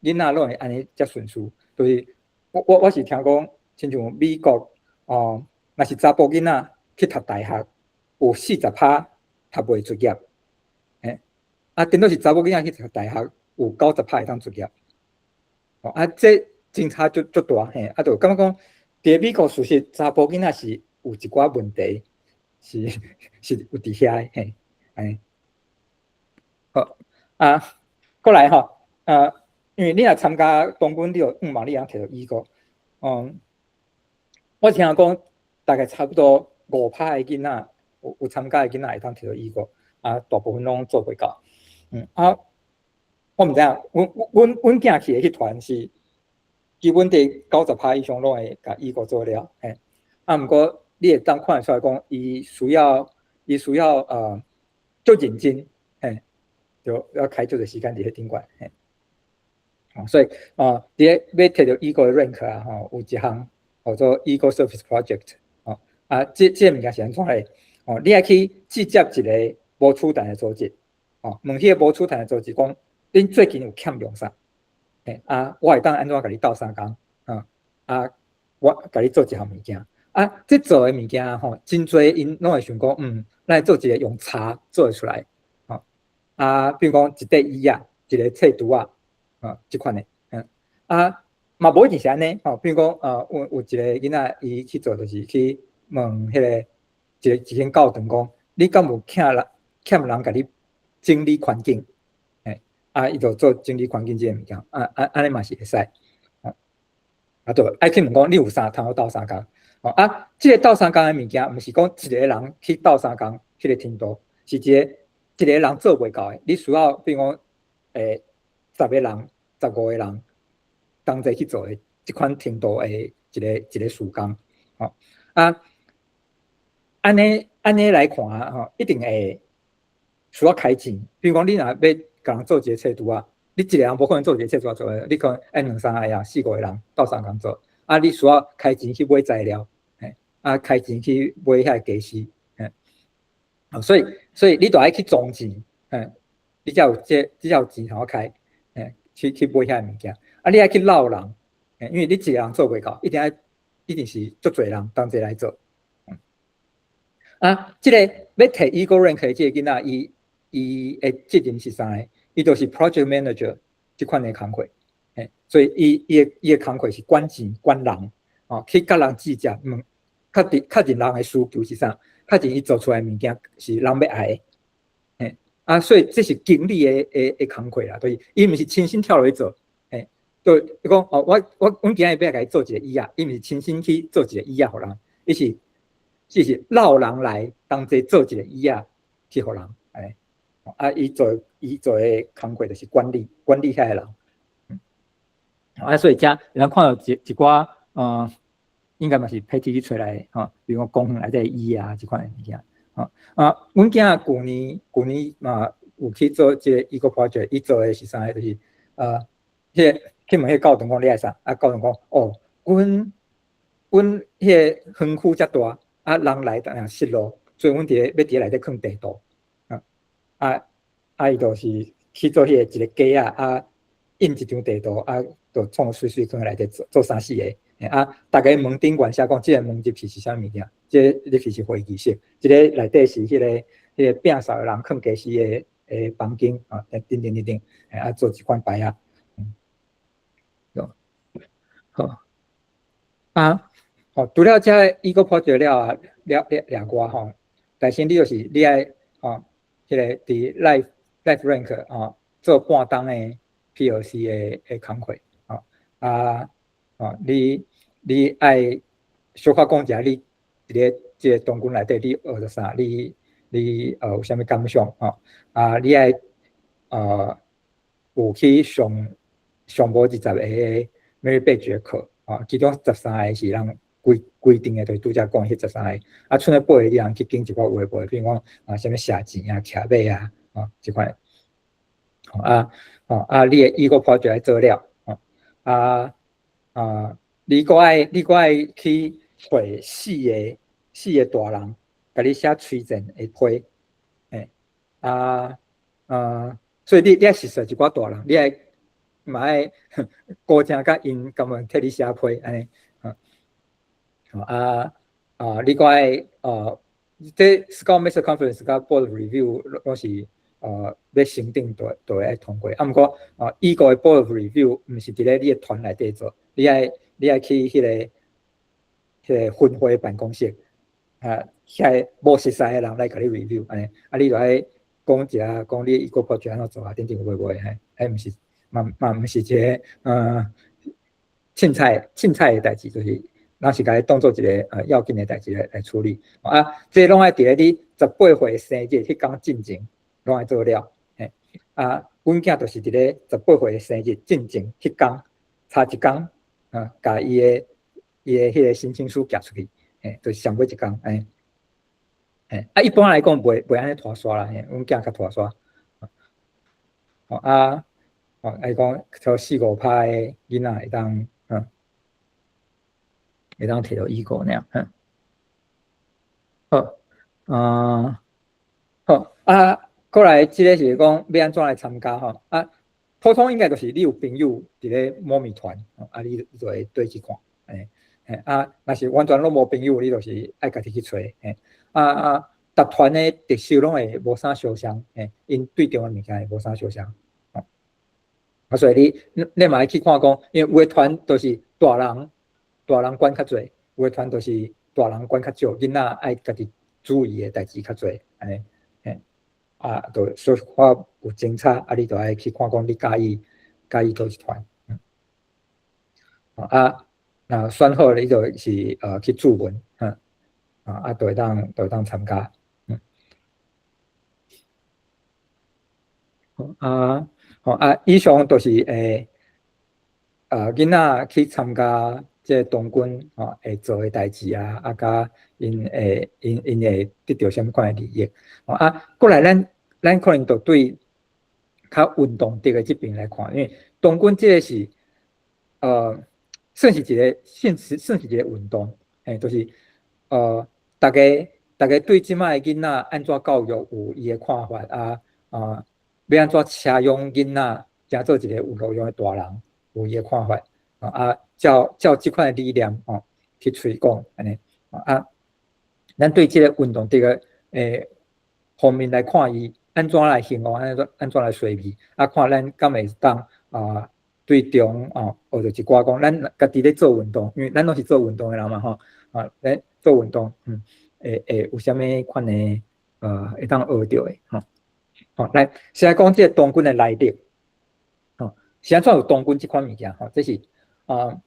囡仔攏會按呢遮順遂，就是我我我是聽講，親像美國哦，若是查埔囡仔去讀大學，有40趴讀袂畢業，嘿，啊，顛倒是查某囡仔去讀大學，有90趴會當畢業，哦，啊，這真差足足大，嘿，啊，就感覺講，佇美國事實查埔囡仔是有一寡問題，是是有佇遐的，嘿，按呢。好，啊，過來吼，啊，因為你若參加童軍，你就向望你會當摕著椅鼓，嗯，我聽講大概差不多5趴的囡仔有參加的囡仔會當摕著 Eagle，啊，大部分攏做袂到。啊，我毋知影，阮囝去的彼團是基本佇90趴以上攏會共 Eagle 做了，嘿。啊，毋過你會當看會出來講，伊需要足認真，嘿，就要開足濟時間佇彼頂懸，嘿。所以啊，佇咧欲摕著 Eagle 的 rank 啊，吼，有一項叫做 Eagle Service Project，吼，啊，這個物件是按怎咧？哦，你愛去直接一個無處彈的組織，哦，問彼個無處彈的組織講，恁最近有欠用啥？嘿，啊，我會當按怎共你鬥相共？啊，我共你做一項物件。啊，這做的物件吼，真濟𪜶攏會想講，咱來做一個用柴做會出來，吼，啊，比如講一塊椅仔，一个冊櫥仔，啊，這款的，啊，嘛無一定是按呢，吼，比如講，有一個囡仔伊去做，就是去問彼个一間教堂講，你敢有欠人共你整理環境？嘿，啊，伊就做整理環境這个物件，啊，按呢嘛是會使，啊，對，愛去問講，你有啥通好鬥相共？哦啊，這个鬥相共的物件，毋是講一個人去鬥相共彼个程度，是一個人做袂到的。你需要比如講，10個人、15個人同齊去做的這款程度的一個事工。吼啊，按呢來看吼，一定會需要開錢。比如講，你若欲共人做一个冊櫥仔，你一個人無可能做一個冊櫥仔做的，你可能愛兩三个啊、四五個人鬥相共做。啊，你需要開錢去買材料，嘿，啊，開錢去買遐个家私，嘿，所以你都愛去籌錢，嘿，你才有錢通好開，嘿，去買遐个物件。啊，你愛去摎人，因為你一個人做袂到，一定是足濟人同齊來做。啊，這個欲摕 Eagle Rank 的這个囡仔，伊的責任是啥呢？伊就是 project manager 這款的工課。嘿，所以伊的工課是管錢管人，哦，去佮人計較，問確定人的需求是啥，確定伊做出來的物件是人欲愛的，嘿，啊，所以這是經理的工課啦，就是伊毋是親身跳落去做，嘿，就伊講哦，阮今日欲共伊做一個椅仔，伊毋是親身去做一個椅仔予人，伊是只是摎人來同齊做一個椅仔去予人，按呢，啊，伊做的工課就是管理遐个人。啊，所以遮咱看著一寡，應該嘛是批去揣來吼，比如講公園內底椅啊，這款的物件，吼啊，阮囝舊年嘛有去做這个 Eagle project，伊做的是啥個？就是彼个去問彼個教堂講你愛啥？啊，教堂講哦，阮彼个園區遮大，啊，人來當然失落，所以阮佇咧欲佇內底囥地圖，啊，伊就是去做彼个一個架仔，啊，印一張地圖，啊，就創媠媠囥內底做做三四个，啊，逐个門頂懸寫講，這个門入去是啥物件？這個入去是會議室，這个內底是彼個摒掃的人囥家私的房間，啊，等等等等，啊，做一款牌仔，好，啊，好，除了這 Eagle project 了啊，了了了外吼，但是你就是你愛吼，彼个佇 life rank 吼，做半冬的 PLC 的工課，吼，啊，吼，你愛小可講一下，你佇咧這個童軍內底你學著啥？你有啥物感想？吼，啊，你愛有去上無20個 merit badge 的課，吼，其中13個是人規定的，就是拄才講彼13個，啊，賰咧八個你通去揀一寡有的無的，比如講啊，啥物寫錢啊、騎馬啊，吼，這款，啊，吼，啊，你的 Eagle project 愛做了，吼，啊，你閣愛去揣四個大人，共你寫推薦的批，嘿，啊，所以你愛熟識一寡大人，你愛嘛愛高聲共𪜶甘願替你寫批按呢，啊啊，你閣愛這 Scout Master Conference 佮 Board of Review 攏是欲審定都會愛通過，啊，毋過啊，Eagle 的 Board of Review 毋是佇咧你的團內底做，你愛去彼個分會辦公室，啊，遐無熟似的人來共你 review 按呢，啊，你就愛講一下，講你 Eagle project 按怎做啊，等等有的無的，嘿，彼毋是嘛毋是一個凊彩凊彩的代誌，就是咱是共伊當做一个要緊的代誌來處理。啊，這攏愛佇咧你十八歲生日彼工進前攏愛做了。嘿，啊，阮囝就是佇咧十八歲生日進前彼工，差一工啊，共伊的彼个申請書寄出去，嘿，就是上尾一工，嘿。嘿，啊，一般來講袂按呢拖沙啦，嘿，阮囝較拖沙。吼啊，吼，伊講抽4、5趴的囡仔會當提著 EGLE 爾，嗯。好，好，啊，過來這个是講欲按怎來參加吼，啊，普通應該就是你有朋友佇咧某物團，啊，你就會對去看，嘿，嘿，啊，若是完全攏無朋友，你就是愛家己去揣，嘿，啊啊，逐團的特色攏會無啥相像，嘿，𪜶對中的物件會無啥相像，啊，所以你嘛愛去看講，因為有的團就是大人管較濟，有的團就是大人管較少，囡仔愛家己注意的代誌較濟，按呢，嘿，啊，就小可有精彩，啊，你就愛去看講你佮意佗一團，啊，若選好你就是去注文，啊，就會當參加，啊，好啊，以上就是囡仔去參加這個童軍吼會做的代誌啊，啊，佮𪜶會得著啥物款的利益，啊，過來咱可能就對較運動的這邊來看，因為童軍這个是算是一个運動，嘿，就是逐家對這擺的囡仔按怎教育有伊的看法啊啊，欲按怎車養囡仔，成做一个有路用的大人，有伊的看法啊，照這款的理念吼去推廣按呢啊，咱對這个運動這个方面來看，伊按怎來興旺，按怎來衰微，啊，看咱敢會當啊對中哦學著一寡講，咱家己咧做運動，因為咱攏是做運動的人嘛吼，啊，咱做運動，會有啥物款的會當學著的吼。好，來先來講這个童軍的來歷，吼，是按怎有童軍這款物件吼？這是啊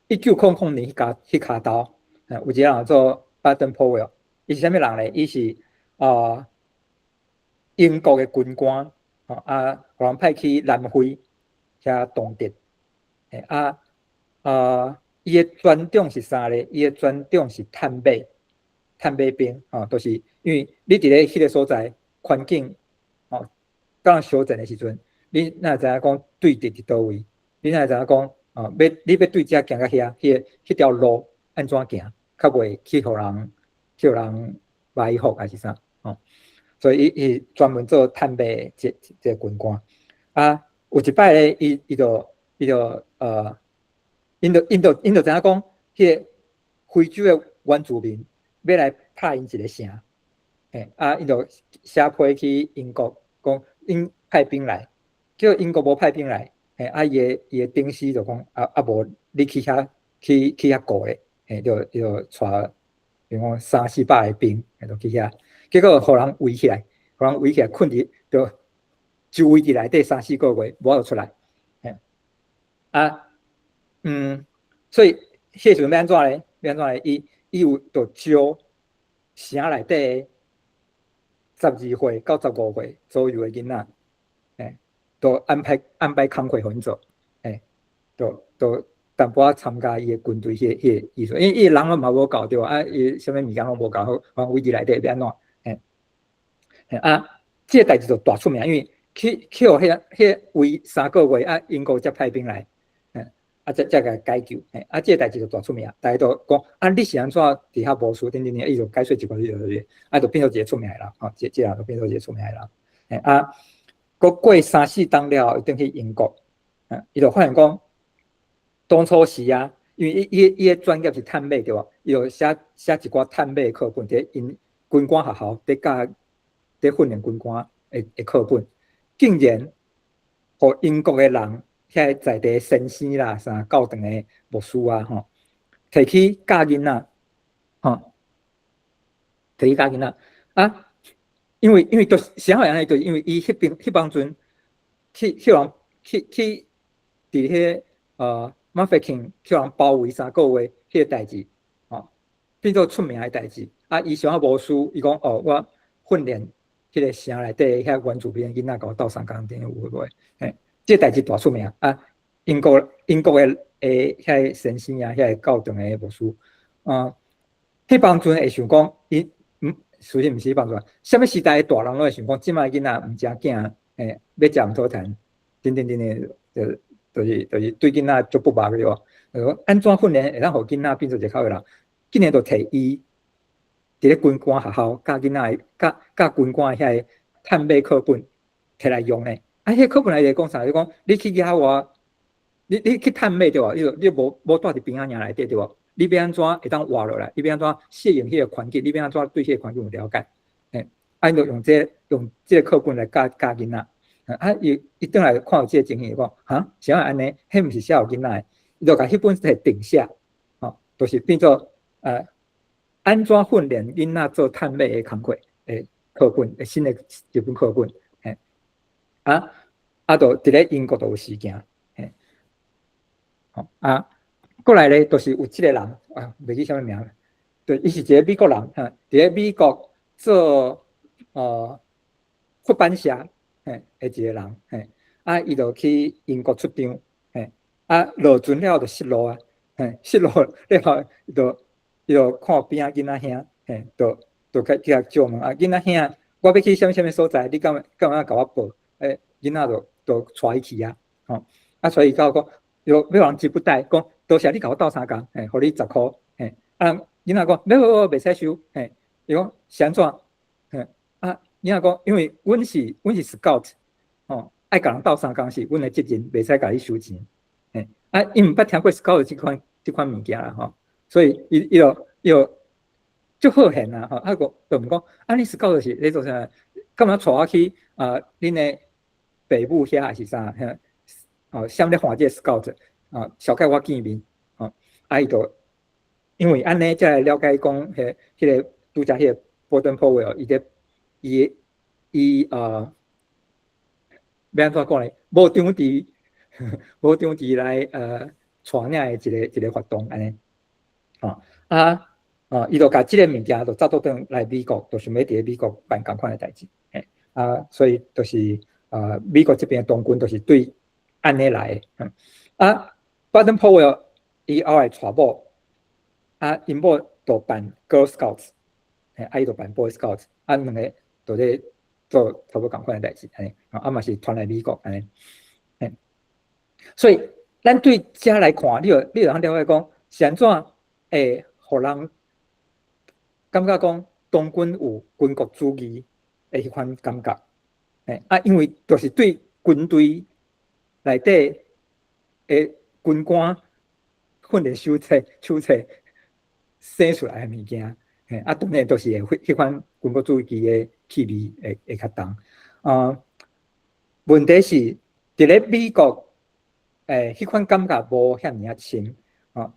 ，1900年彼跤頭，有一个人叫做巴登波維爾，伊是啥物人咧？伊是啊英國的軍官，吼啊，予人派去南非遐當敵，啊啊，伊的專長是啥咧？伊的專長是探馬，探馬兵，吼，就是因為你佇咧彼个所在環境，吼，當小戰的時陣，你哪會知影講對敵佇佗位？你哪會知影講啊？你欲對遮行到遐，彼條路按怎行，較袂去予人埋伏還是啥？吼，所以伊專門做探馬的這個軍官。啊，有一擺咧，伊就𪜶就知影講，彼个非洲的原住民欲來拍𪜶一个城，嘿，啊，𪜶就寫批去英國，講𪜶派兵來，結果英國無派兵來，嘿，啊，伊的頂司就講，啊啊無你去遐顧咧，嘿，就帶，比如講三四百个兵，就去遐，結果予人圍起來，予人圍起來困佇，就圍佇內底三四個月，無法度出來，嘿，啊，所以彼時陣欲按怎咧？欲按怎咧？伊有就招城內底12歲到15歲左右的囡仔，嘿，就安排工課予𪜶做，嘿，就淡薄仔參加伊的軍隊彼個意思，因為伊人攏嘛無夠對無？啊，伊啥物物件攏無夠好，予人圍佇內底欲按怎？嘿，嘿啊，這个代誌就大出名，因為去予彼圍3個月啊，英國才派兵來，啊，才共解救，嘿，啊，這个代誌就大出名，逐家都講啊，你是按怎佇遐無事等等等，伊就解說一寡這，啊，就變做一个出名的人，吼，這人就變做一个出名的人，嘿，啊，閣過三四冬了後，伊轉去英國，啊，伊就發現講，當初時啊，因為伊的專業是探馬對無？伊就寫一寡探馬課本，佇𪜶軍官學校佇教佇訓練軍官的課本，竟然予英國的人遐在地先生啦、啥教堂的牧師啊，吼，提去教囡仔，吼，提去教囡仔啊，因為就是啥會按呢？就是因為伊彼邊彼當陣去予人去佇彼馬菲克去予人包圍3個月，彼個代誌，變做出名的代誌。啊，伊想仔無私，伊講哦，我訓練彼個城內底遐原住民囡仔，共我鬥相共等有無？嘿，這個代誌大出名啊！英國的遐个先生啊，遐個教堂的牧師啊，彼當陣會想講，伊毋，事實毋是彼當陣，啥物時代的大人攏會想講，這擺囡仔毋食囝，嘿，欲食毋討趁，等等等等，就是對囡仔足不滿的對無？就講按怎訓練會當予囡仔變做一個較好人？竟然就提伊佇咧軍官學校教囡仔，教軍官遐个探馬課本提來用呢？啊，彼個課本內底講啥？就講你去野外，你去探馬對無？你無蹛佇兵仔營內底對無？你欲按怎會當活落來？你欲按怎適應彼個環境？你欲按怎對彼個環境有了解？嘿，啊，𪜶就用這個課本來教教囡仔。啊，伊轉來看著這個情形，伊講哈，啥會按呢？彼毋是寫予囡仔的，伊就共彼本冊重寫，吼，就是變做按怎訓練囡仔做探馬的工課的課本，新的一本課本，嘿，啊，就佇咧英國就有事件，嘿，吼啊，過來咧，就是有這個人啊，袂記啥物名，對，伊是一個美國人，哈，佇咧美國做出版社，嘿，的一個人，嘿，啊，伊就去英國出張，嘿，啊，落船了就失路啊，嘿，失路了後，伊就看邊仔囡仔兄，嘿，就去共借問啊，囡仔兄，我欲去啥物啥物所在，你敢會共我報？欸，囡仔就帶伊去啊，吼，啊，帶伊到講，欲予人資不貸，講多謝你共我鬥相共，嘿，予你10箍，嘿，啊，囡仔講，袂袂袂，袂使收，嘿，伊講是按怎？嘿，啊，囡仔講，因為阮是 scout，吼，愛共人鬥相共是阮的責任，袂使共你收錢，嘿，啊，伊毋捌聽過 scout 這款物件啦，吼。所以伊就足好現啊！吼，啊個就問講，啊你 scout 是咧做啥？敢若帶我去啊？恁的爸母遐還是啥？哦，啥物咧看這個 scout 啊？小共我見面，吼，啊伊就因為按呢才來了解講，彼個拄才彼個 Baden Powell 伊咧伊欲按怎講咧？無張遲來帶領的一個活動按呢。吼啊哦，伊就共這個物件就走倒轉來美國，就想欲佇咧美國辦仝款的代誌，嘿啊，所以就是啊，美國這邊的童軍就是對按呢來的，啊，Baden Powell 伊後來娶某，啊，𪜶某就辦 Girl Scouts，嘿，啊，伊就辦 Boy Scouts，啊，兩个就咧做差不多仝款的代誌，按呢，啊嘛是傳來美國按呢，嘿，所以咱對遮來看，你就通了解講是按怎會予人感覺講童軍有軍國主義的彼款感覺，嘿，啊，因為就是對軍隊內底的軍官訓練手冊生出來的物件，嘿，啊，當然就是會彼款軍國主義的氣味會較重。啊，問題是佇咧美國，彼款感覺無遐爾仔深，啊，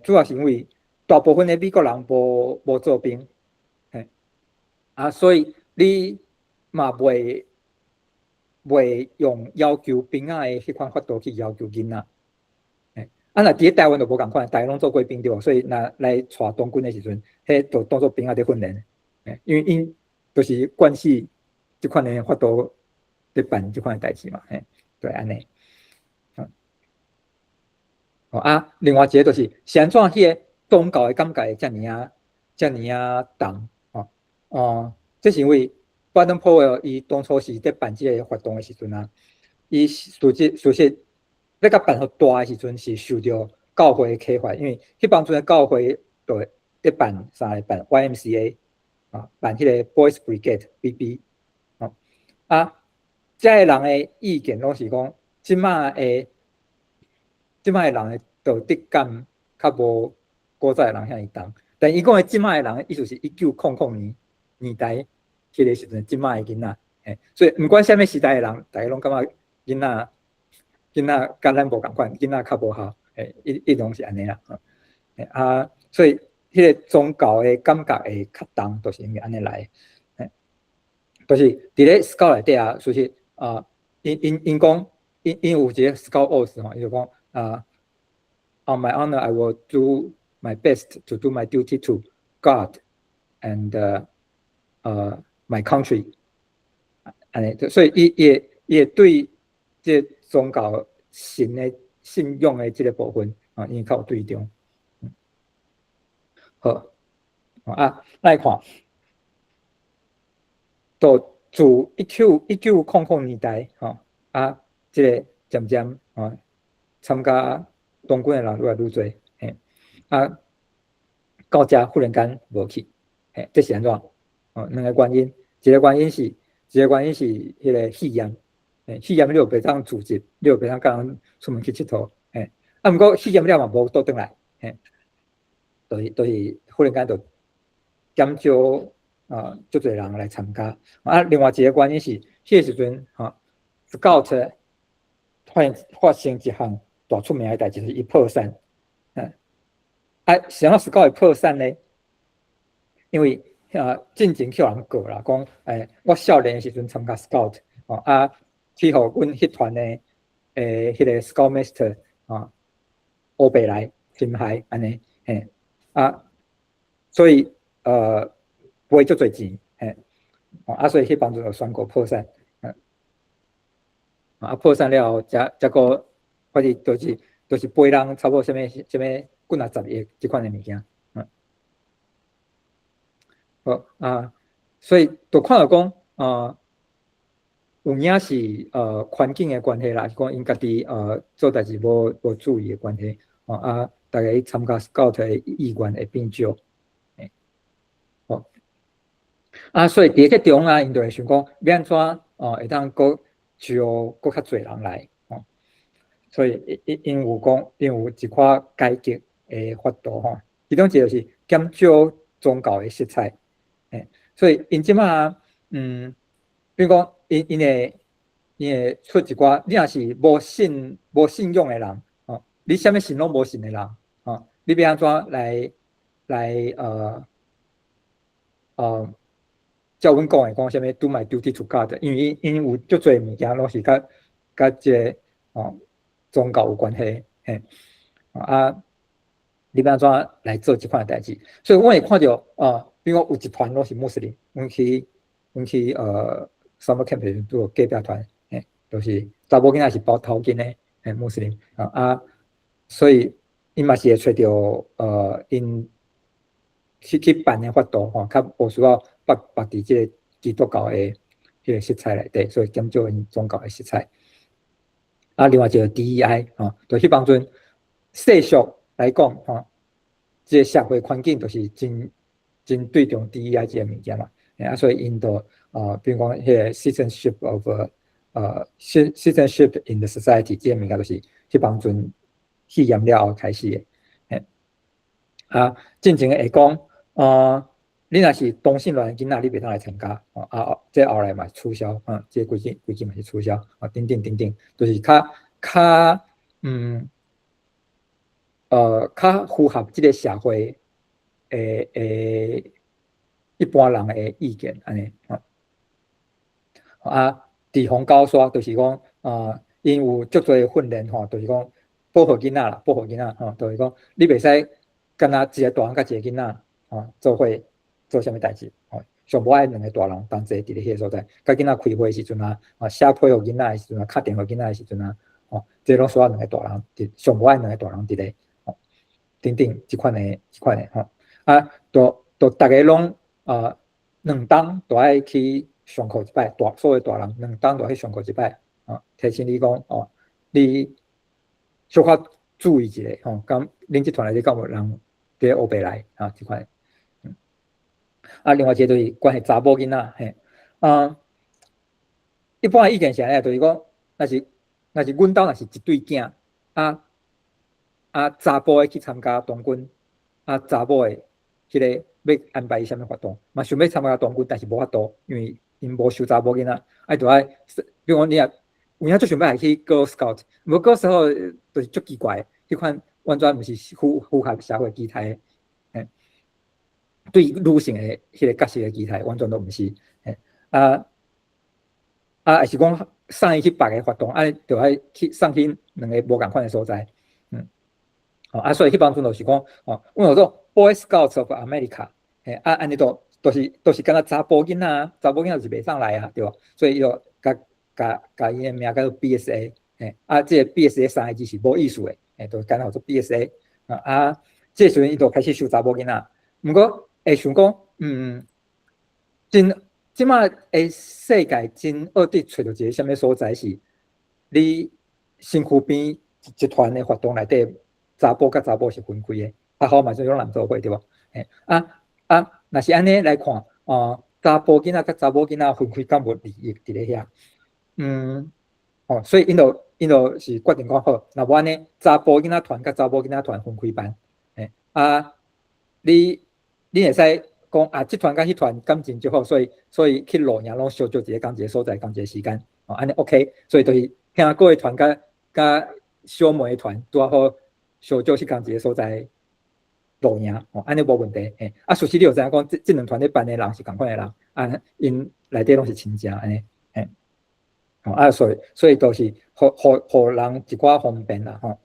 主要是因為大部分的美國人無做兵，嘿，啊，所以你嘛袂用要求兵仔的彼款法度去要求囡仔，嘿，啊，若佇咧台灣就無仝款，大家攏做過兵對無？所以若來帶童軍的時陣，彼就當做兵仔佇訓練，嘿，因為𪜶就是慣勢這款的法度佇辦這款的代誌嘛，嘿，對，按呢。哦啊，另外一個就是是按怎彼個宗教的感覺會遮爾仔重，吼，哦，這是因為 Baden Powell 伊當初是佇辦這個活動的時陣啊，伊事實欲共辦予大的時陣是受著教會的啟發，因為彼當陣的教會就佇辦啥？辦 YMCA 啊，辦彼個 Boys Brigade BB，吼啊，遮个人的意見攏是講，這擺的人的道德感較無古早的人遐爾重，但伊講的這擺的人，意思是1900年年代彼個時陣，這擺的囡仔，嘿，所以毋管啥物時代的人，大家攏感覺囡仔佮咱無仝款，囡仔較無效，嘿，伊攏是按呢啦，啊，所以彼個宗教的感覺會較重，就是因為按呢來，嘿，就是佇咧 Scout 內底啊，就是啊，𪜶講，𪜶有一個 Scout oath 吼，伊就講啊，On my honor, I will do my best to do my duty to God and my country。按呢，所以伊會對這個宗教神的信仰的這個部分啊，伊較有對中。好，啊，來看，到自1900年代，吼啊，這個漸漸啊，參加童軍的人愈來愈濟，嘿，啊，到遮忽然間無去，嘿，這是按怎？哦，兩个原因，一個原因是彼個肺炎，嘿，肺炎你就袂當聚集，你就袂當佮人出門去𨑨迌，嘿，啊，毋過肺炎了嘛無倒轉來，嘿，就是忽然間就減少啊，足濟人來參加。啊，另外一個原因是，彼個時陣吼，Scout 發生一項大出名的代誌，就是伊破產。啊，啥物 Scout 會破產呢？因為啊，進前去予人告啦，講我少年的時陣參加 Scout，哦啊，去予阮彼團的彼個 Scout Master 啊，烏白來侵害按呢，嘿，啊，所以賠足濟錢，嘿，啊，所以彼幫陣就宣告破產，啊，破產了後，才閣反正就是賠人差不多啥物啥物幾若十億這款的物件，好啊，所以就看著講，有影是環境的關係啦，是講𪜶家己做代誌無注意的關係，啊，逐家參加 Scout 的意願會變少，好，啊，所以佇個中啊，𪜶就會想講，欲按怎哦會當閣招閣較濟人來，哦，所以𪜶有講，𪜶有一寡改革的法度吼，其中一個就是減少宗教的色彩，所以𪜶這馬比如講，𪜶會出一寡，你若是無信仰的人，哦，你啥物神攏無信的人，哦，你欲按怎來，照阮講的講啥物 do my duty to God，因為𪜶有足濟物件攏是佮這個哦宗教有關係，嘿，啊，你欲按怎來做這款代誌？所以阮會看著啊，比如講有一團攏是穆斯林，阮去summer camp 時陣拄著隔壁團，嘿，就是查某囡仔是包頭巾的，嘿，穆斯林啊啊，所以𪜶嘛是會揣著𪜶去辦的法度吼，較無需要縛縛佇這個基督教的彼個色彩內底，所以減少𪜶宗教的色彩。啊，另外一個 DEI 吼，就彼當陣世俗來講吼，這個社會環境就是真真對重 DEI 這個物件嘛，啊，所以𪜶就比如講彼個 citizenship in the society 這個物件就是彼當陣肺炎了後開始的。嘿，啊，進前會講，你若是同性戀囡仔，你袂當來參加，啊，這後來嘛取消，啊，這個規矩嘛是取消，啊，等等等等，就是較符合這個社會的一般人的意見按呢，啊，預防絞殺就是講，啊，𪜶有足濟訓練吼，就是講保護囡仔啦，保護囡仔吼，就是講你袂使干焦一個大人佮一個囡仔吼做伙做啥物代誌，吼，上無愛兩個大人同齊佇咧彼個所在，佮囡仔開會時陣啊，啊寫批予囡仔的時陣啊，敲電話囡仔的時陣啊，吼，這攏需要兩個大人佇，上無愛兩個大人佇咧，吼，等等這款的吼，啊，都逐家攏啊2冬都愛去上課一擺，所有大人兩冬都去上課一擺，啊，提醒你講哦，你小可注意一下吼，敢恁這團內底敢有人佇咧烏白來啊？這款，啊，另外一個就是關係查某囡仔，嘿，啊，一般的意見是按呢，就是講，若是阮兜若是一對囝，啊啊查埔的去參加童軍，啊查某的彼個欲安排伊啥物活動，嘛想欲參加童軍，但是無法度，因為𪜶無收查某囡仔，啊就愛，比如講你若有影足想欲來去 Girl Scout，無 Girl Scout 就是足奇怪，彼款完全毋是符合社會期待，嘿，對女性的彼個角色的期待完全都毋是，嘿，啊啊，抑是講送伊去別个活動，啊，就愛去送去兩个無仝款的所在，哦啊，所以彼當陣就是講，哦，阮叫做 Boy Scouts of America，嘿，啊，按呢都是敢若查埔囡仔，查某囡仔就是袂當來啊，對無？所以伊就共伊的名叫做 BSA，嘿，啊，這個 BSA 三個字是無意思的，嘿，就敢若叫做 BSA，啊啊，這個時陣伊就開始收查某囡仔，毋過會想講，真這馬的世界真惡佇揣著一個啥物所在是，你身軀邊一團的活動內底，查埔佮查某是分開的，較好嘛，是攏男做伙對無？嘿，啊啊，若是按呢來看，哦，查埔囡仔佮查某囡仔分開，敢無利益佇咧遐？哦，所以𪜶就是決定講好，若無按呢，查埔囡仔團佮查某囡仔團分開辦，嘿，啊，你會使講啊，這團佮彼團感情足好，所以去露營攏相約一個仝一個所在，仝一個時間，哦，按呢 OK，所以就是兄哥的團佮小妹的團拄仔好相約去仝一個所在露營，哦，按呢無問題，嘿，啊，事實你就知影講，這兩團咧辦的人是仝款的人，啊，𪜶內底攏是親情按呢，嘿，哦，啊，所以都是予人一寡方便啦，吼，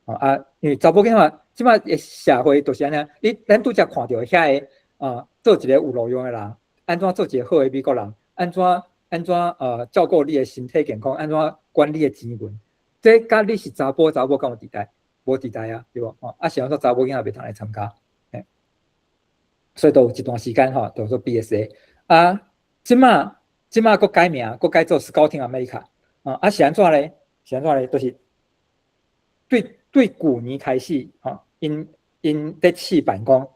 哦啊，因為查某囡仔這馬的社會就是按呢，咱拄才看著遐个啊，做一個有路用的人，按怎做一個好的美國人，按怎照顧你的身體健康，按怎管理的錢銀，這佮你是查埔查某敢有佇代？無佇代啊，對無？吼，啊是按怎查某囡仔袂通來參加，嘿，所以都有一段時間吼，就做 BSA 啊，這馬閣改名，閣改做 Scouting America 啊，啊是按怎咧？是按怎咧？就是對舊年開始，吼，𪜶佇試辦講，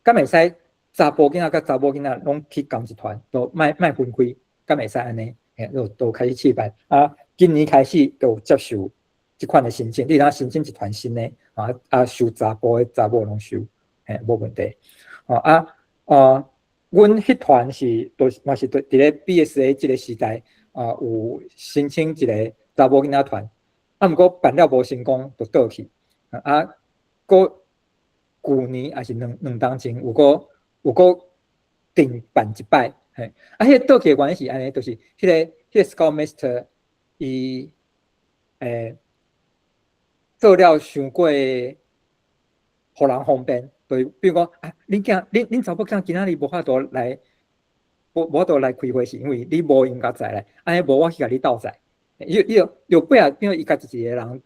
敢會使查埔囡仔佮查某囡仔攏去仝一團，都莫分開，敢會使按呢？嘿，就開始試辦啊，今年開始就有接受這款的申請，你通申請一團新的，啊啊收查埔的查某攏收，嘿，無問題。哦啊，阮彼團是都嘛是佇咧 BSA 這個時代啊，有申請一個查某囡仔團，啊，毋過辦了無成功，就倒去。啊，閣舊年抑是兩冬前有閣定辦一擺，嘿，啊，彼個倒去的原因是按呢，就是彼個 Scout Master 伊做了傷過予人方便，就是比如講啊，恁查某囝今仔日無法度來，無法度來開會，是因為你無閒共載來，按呢無我去共你鬥載。伊就尾仔變做伊家己一個人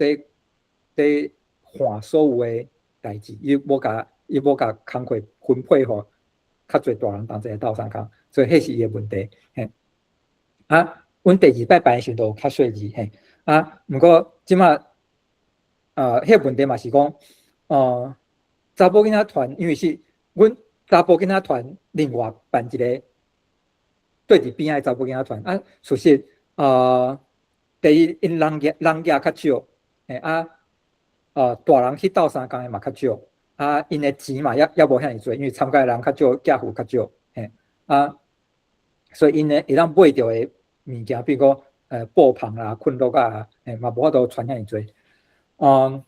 佇換所有的代誌，伊無共工課分配予較濟大人同齊鬥相共，所以彼是伊的問題。嘿，啊，阮第二擺辦的時陣就較細膩，嘿，啊，毋過這馬彼個問題嘛是講，查某囡仔團因為是阮查埔囡仔團另外辦一個對佇邊仔的查埔囡仔團，啊，事實第一𪜶人額較少，嘿啊，大人去鬥相共的嘛較少，啊，𪜶的錢嘛也無遐爾濟，因為參加的人較少，寄付較少，嘿，啊，所以𪜶呢會當買著的物件，比如講布篷啦、睏褥仔，嘿，嘛無法度傳遐爾濟，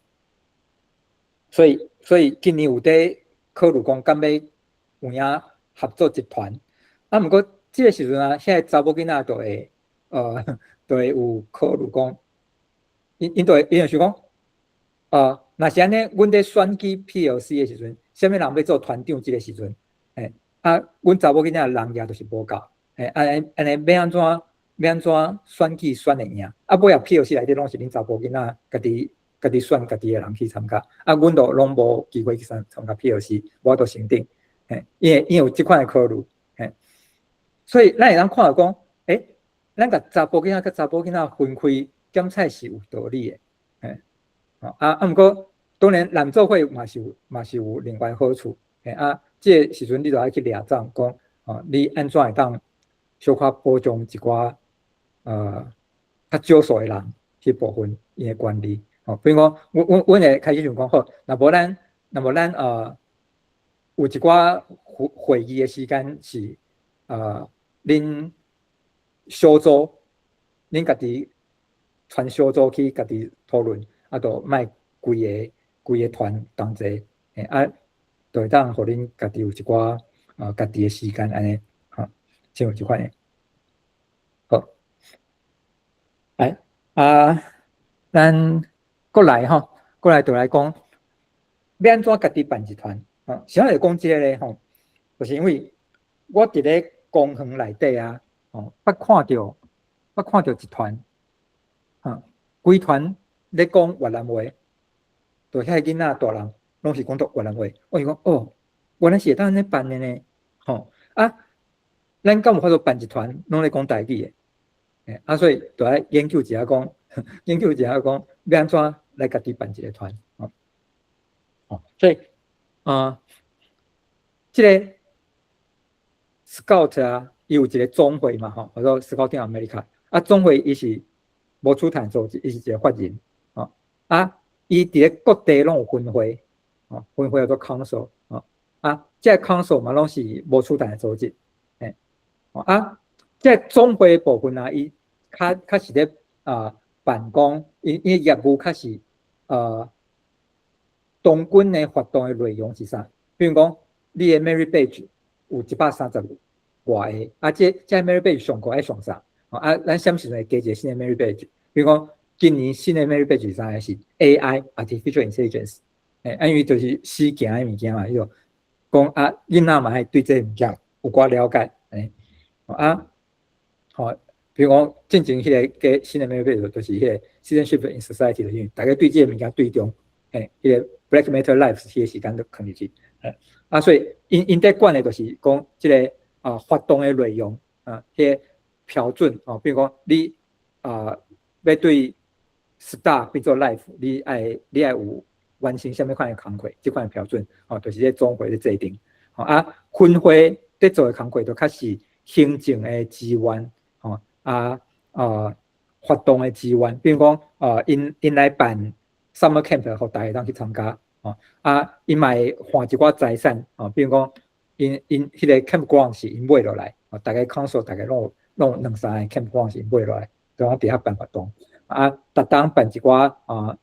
所以今年有佇考慮講，敢欲有影合作一團，啊，毋過這個時陣啊，遐個查某囡仔就會有考慮講，𪜶就想講，若是按呢，阮佇選舉 PLC 的時陣，啥物人欲做團長這個時陣，嘿，啊，阮查某囡仔人額就是無夠，嘿，按呢欲按怎選舉選會贏？啊，尾仔 PLC 內底攏是恁查埔囡仔家己選家己的人去參加，啊，阮就攏無機會去參加 PLC，無法度升等，嘿，因為有這款的考慮，嘿，所以咱會當看著講，欸，咱共查埔囡仔佮查某囡仔分開檢採是有道理的，嘿，啊啊，毋過當然男做伙嘛是有另外好處，嘿啊，這個時陣你就愛去掠總講，哦，你按怎會當小可保障一寡較少數的人彼部分𪜶的權利，吼，比如講，阮會開始想講好，若無咱有一寡會議的時間是恁小組，恁家己傳小組去家己討論，啊，就莫規個團同齊，嘿啊，就會當予恁家己有一寡家己的時間按呢，吼，先有這款的。好，來啊，咱閣來吼，閣來就來講，欲按怎家己辦一團？啊，啥會講這個咧？吼，就是因為我佇咧公園內底啊，吼，捌看著一團，哈，規團咧講越南話，就遐囡仔大人攏是講著越南話。我想講，哦，原來是會當按呢辦的呢，吼啊，咱敢有法度辦一團攏咧講台語的？欸，啊，所以就愛研究一下講，研究一下講，欲按怎來家己辦一個團，吼，哦，所以啊，這個 Scout 啊，伊有一個總會嘛，吼，叫做 Scouting America，啊，總會伊是無出團組織，伊是一個法人，吼，啊，伊佇咧各地攏有分會，吼，分會叫做 Council，吼，啊，這個 Council 嘛攏是無出團的組織，欸，啊，這個總會的部分啊，伊較較是咧啊辦公，伊業務較是童軍的活動的內容是啥？比如講，你的 Merit Badge 有130外個，啊，這 Merit Badge 上過愛上啥？啊，咱啥物時陣會加一個新的 Merit Badge？比如講，今年新的 Merit Badge 是啥？是 AI Artificial Intelligence，欸，啊，因為就是死行的物件嘛，彼個講啊，囡仔嘛愛對這個物件有寡了解，欸，啊，吼，比如講，進前彼個加新的 Merit Badge 就是彼個 Citizenship in Society，就是大家對這個物件對中，欸，彼個 Black Matter Lives 彼個時間都囥入去，欸，啊，所以𪜶佇管的就是講這個啊活動的內容啊，彼個標準哦，比如講你啊欲對 Star 變做 Life，你愛有完成啥物款的工課，這款的標準哦，就是這總會咧制定。吼啊，分會佇做的工課就較是行政的資源，吼啊啊活動的資源，比如講啊，𪜶來辦 summer camp，予大家通去參加，吼啊，𪜶嘛會換一寡財產，吼，比如講，𪜶彼個 campground 是𪜶買落來，吼，逐个 council 逐个攏有兩三个 campground 是𪜶買落來，就通佇遐辦活動，啊，逐冬辦一寡啊，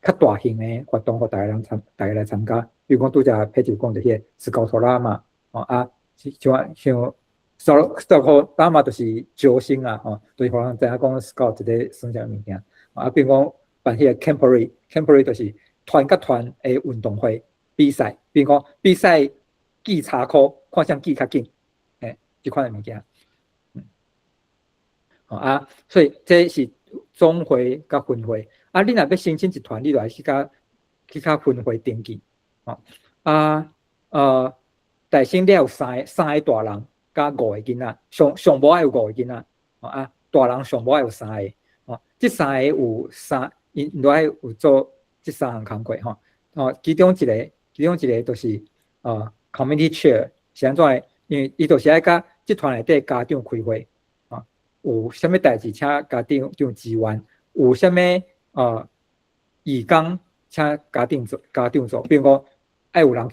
較大型的活動，予逐个人參，逐个來參加。比如講，拄才佩就講著彼個 Scout-O-Rama，吼啊，像像 Scout-O-Rama 就是招生啊，吼，就是予人知影講 Scout 咧耍啥物件。啊，比如講辦彼個 Camporee，Camporee 就是團佮團的運動會比賽，比如講比賽記插箍，看誰記較緊，欸，這款的物件。嗯，啊，所以這是總會佮分會。啊，你若欲申請一團，你就愛去共分會登記。吼，啊，大省你有三個大人佮五個囡仔，上上無愛有五個囡仔。吼啊，大人上無愛有三個。吼，這三個有三，𪜶都愛有做這三項工課吼。哦，其中一個就是committee chair 是按怎的？因為伊就是愛佮這團內底家長開會，啊，有啥物代誌請家長長支援，有啥物義工請家長做，家長做，比如講愛有人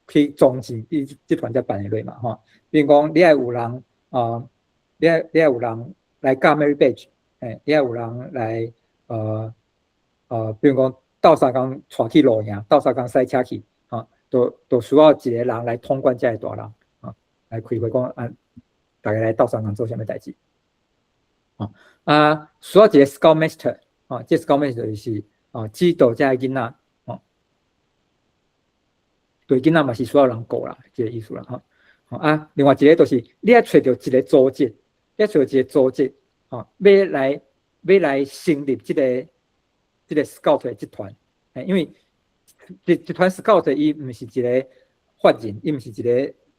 去裝錢，伊這團才辦會落嘛吼。比如講你愛有人啊，你愛有人來教 Merit Badge，欸，你愛有人來比如講鬥相共帶去露營，鬥相共駛車去，吼，都需要一個人來統管這个大人，啊，來開會講啊，逐家來鬥相共做啥物代誌，吼啊，需要一個 Scout Master，啊，這 Scout Master 就是啊，指導這个囡仔，吼，對囡仔嘛是需要人顧啦，這個意思啦，吼，啊，另外一個就是你愛揣著一個組織，你愛揣著一個組織，吼，欲來成立這個 Scout 的集團，欸，因為這團 Scout 伊毋是一個法人，伊毋是一個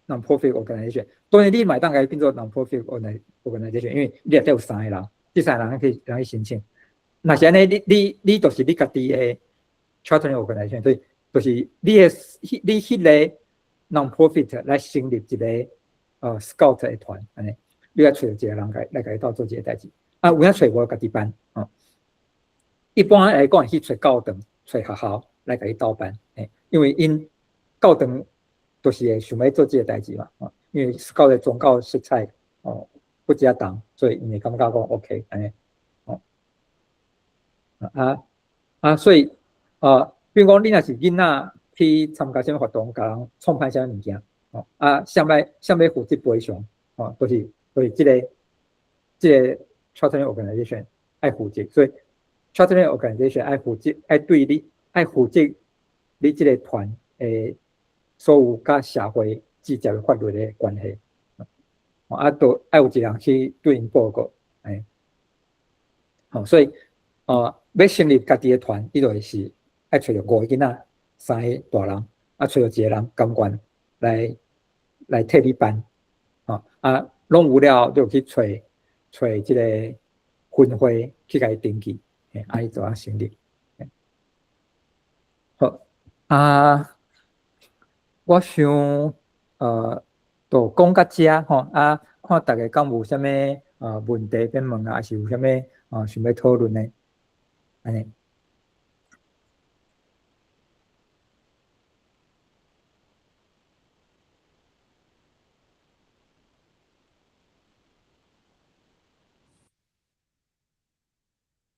non-profit organization。當然你嘛會當共伊變做 non-profit organization，因為你內底有三個人，這三個人可以申請。若是按呢，你就是你家己的 charter organization，所以就是你彼個 non-profit 來成立一個Scout 的團，按呢，你愛揣一個人來共伊鬥做這個代誌。啊，有影揣無家己辦，哦。一般來講會去揣教堂、揣學校來共伊鬥辦，欸，因為𪜶教堂都是會想欲做這個代誌嘛，哦，因為 Scout 的宗教色彩哦不遮重，所以𪜶會感覺講 OK 按呢，哦，啊啊，所以啊，比如講你若是囡仔去參加啥物活動，共人創歹啥物物件，哦，啊，誰欲負責賠償，哦，都是這個 charter organization 愛負責，所以 charter organization 愛負責，愛對你愛負責你這个團的所有佮社會直接的法律的關係。啊，都愛有一個人去對𪜶報告，欸，好，所以，欲成立家己的團，伊就是愛揣著五個囡仔，三個大人，啊，揣著一個人甘願來替你辦，吼，啊，攏有了，就去揣揣這个分會去共伊登記，欸，啊，伊就會成立。好，啊，我想，就講到遮吼，啊，看逐家敢有啥物問題欲問啊，抑是有啥物想欲討論的，按呢。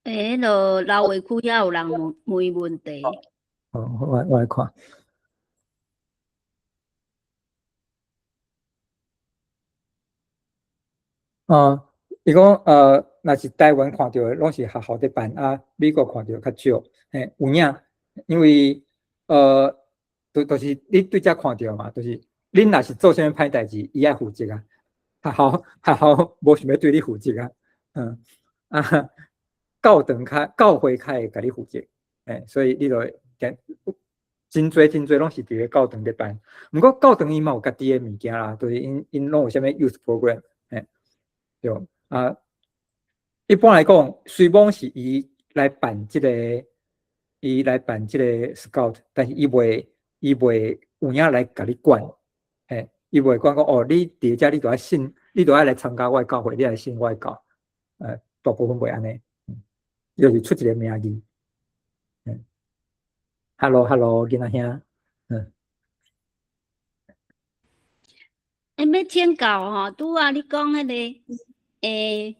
欸，彼落老話區遐有人問問問題。好，我來看。伊講，若是台灣看著的攏是學校佇辦，啊，美國看著較少，嘿，有影，因為，就是你對遮看著嘛，就是恁若是做啥物歹代誌，伊愛負責啊，學校無想欲對你負責啊，啊，教堂較教會較會共你負責，欸，所以你就會真濟真濟攏是佇咧教堂佇辦，毋過教堂伊嘛有家己的物件啦，就是𪜶攏有啥物 youth program，嘿，對，啊，一般來講，雖罔是伊來辦這個，伊來辦這個 scout，但是伊袂有影來共你管，嘿，伊袂管講哦，你佇遮你著愛信，你著愛來參加我的教會，你來信我的教，大部分袂按呢，就是出一个名義。Hello，Hello，囡仔兄，欸，欲請教吼，拄仔你講彼个，欸，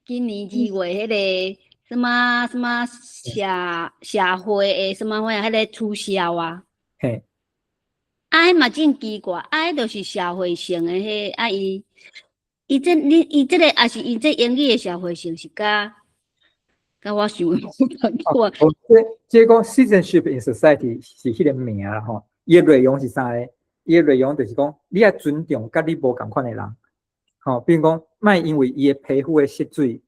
今年2月彼个什麼什麼社會的什麼貨，彼个取消啊？嘿。啊，彼嘛真奇怪，啊，彼就是社會性的彼，啊，伊這你伊這个也是伊這英語的社會性是佮我想的無仝款。哦，這個 citizenship in society 是彼个名啦吼，伊的內容是啥呢？伊的內容就是講，你愛尊重佮你無仝款的人，吼，比如講，莫因為伊的皮膚的色水，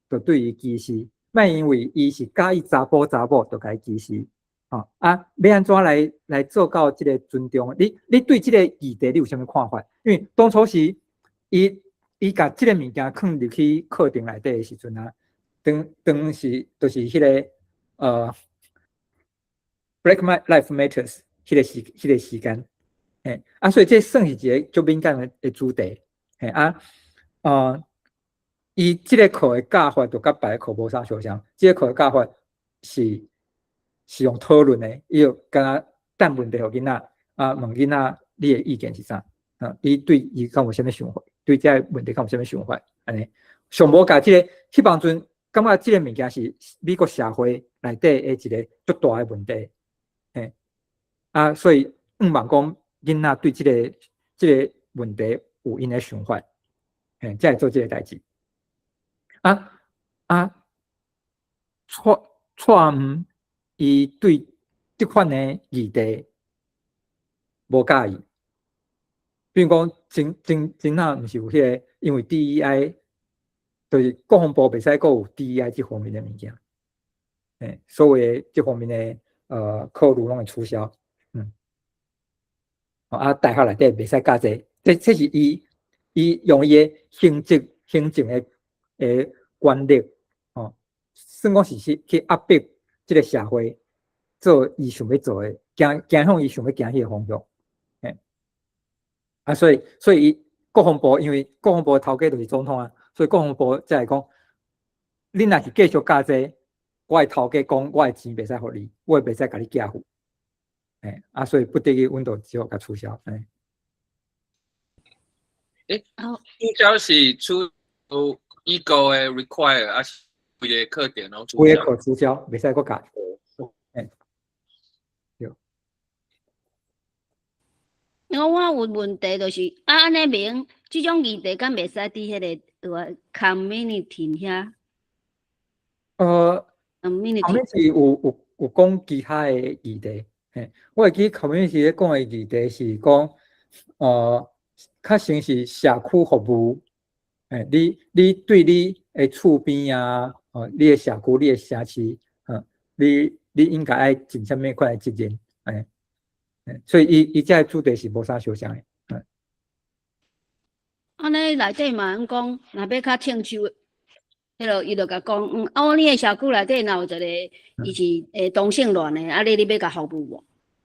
就對伊歧視；莫因為伊是佮意查埔查某，就共伊歧視。吼，啊，欲按怎來做到這个尊重？你對這个議題你有啥物看法？因為當初時，伊共這个物件囥入去課程內底的時陣啊，當時就是彼个Black Lives Matters 彼个時間，嘿，啊，所以這算是一个足敏感的主題，嘿啊，伊這个課的教法就佮別个課無啥相像，這个課的教法是用討論的，伊就敢若擲問題予囡仔，啊，問囡仔你的意見是啥？啊，你對伊敢有啥物想法？對這个問題敢有啥物想法？按呢，上無共這个，彼當陣感覺這个物件是美國社會內底的一个足大的問題，嘿，啊，所以向望講囡仔對這个問題有𪜶的想法，嘿，才會做這个代誌。啊，錯誤，伊對這款的議題無佮意。比如講，前仔毋是有彼个，因為 DEI，就是國防部袂使閣有 DEI 這方面的物件，欸，所有的這方面的考慮攏會取消，啊，大學內底袂使教這個，這是伊用伊的行政的權力，吼，算講是去壓迫這个社會做伊想欲做的，行向伊想欲行彼个方向。啊，所以伊國防部因為國防部的頭家就是總統啊，所以國防部才會講，你若是繼續教這個，我的頭家講，我的錢袂使予你，我袂使共你寄付，欸，啊，所以不得已，阮就只好共取消。欸，欸，取消是取消伊個的 require，抑是規个課程攏取消？規个課取消，袂使閣教。欸，對。我有問題就是，啊，按呢明，這種議題敢袂使佇彼个 community 遐？ community 有講其他的議題，嘿，我會記 community 咧講的議題是講，較先是社區服務，欸，你對你的厝邊啊，哦，你的社區、你的城市，你應該愛盡啥物款的責任，欸，所以伊這个主題是無啥相像的。按呢內底嘛，阮講，若欲較清楚，彼落伊就共講，啊，你的社區內底若有一個，伊是同性戀的，啊，你欲共服務無？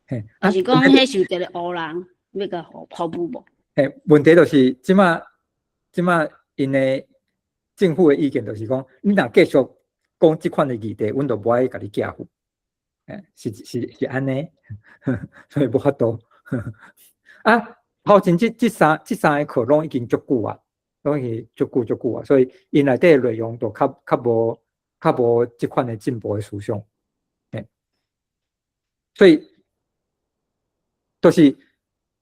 嘿，抑是講彼是一個黑人，欲共服務無？嘿，問題就是這馬𪜶的政府的意見就是講，你若繼續講這款的議題，阮就無愛共你寄付。欸，是按呢，所以無法度。啊，頭前這三个課攏已經足久啊，攏是足久足久啊，所以𪜶內底的內容就較無這款的進步的思想。欸，所以就是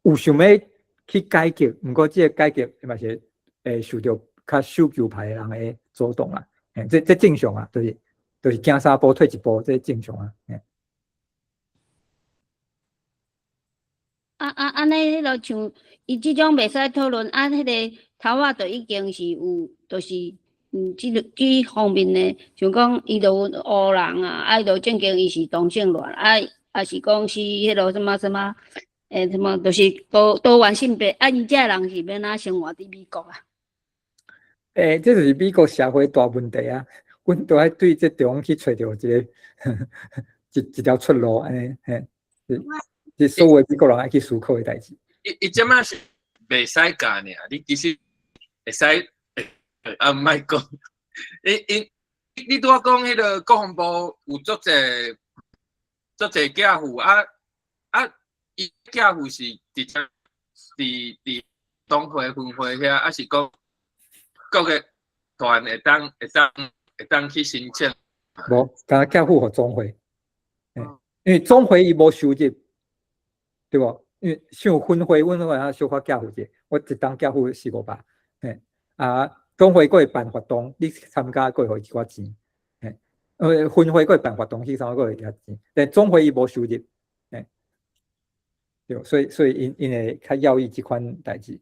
有想欲去改革，毋過這個改革嘛是會受著較守舊派的人的阻擋啦。欸，這正常啊，就是行三步退一步，這正常啊。欸。啊啊，按呢，彼落像伊這種袂使討論，啊，彼个頭仔就已經是有，就是這方面的，像講伊就有黑人啊，啊，伊就證明伊是同性戀，啊，抑是講是彼落什麼什麼，欸，什麼，就是多元性別，啊，伊這人是欲按怎生活佇美國啊？欸，這就是美國社會大問題啊！阮都愛對這中去揣著一个一條出路，按呢，嘿，是所有美國人愛去思考的代誌。伊這馬是袂使教爾，你其實會使，啊，毋莫講。伊你拄仔講彼个國防部有足濟足濟寄付啊啊，伊寄付是直接佇總會分會遐，抑是講各个團會當去申請？無，敢若寄付予總會，因為總會伊無收入，對無？因為像分會，阮會小可寄付者，我一冬寄付四五百，嘿，啊，總會閣會辦活動，你參加閣會予伊一寡錢，嘿，分會閣會辦活動，去參加閣會予錢，但總會伊無收入，嘿，對，所以𪜶會較要意這款代誌。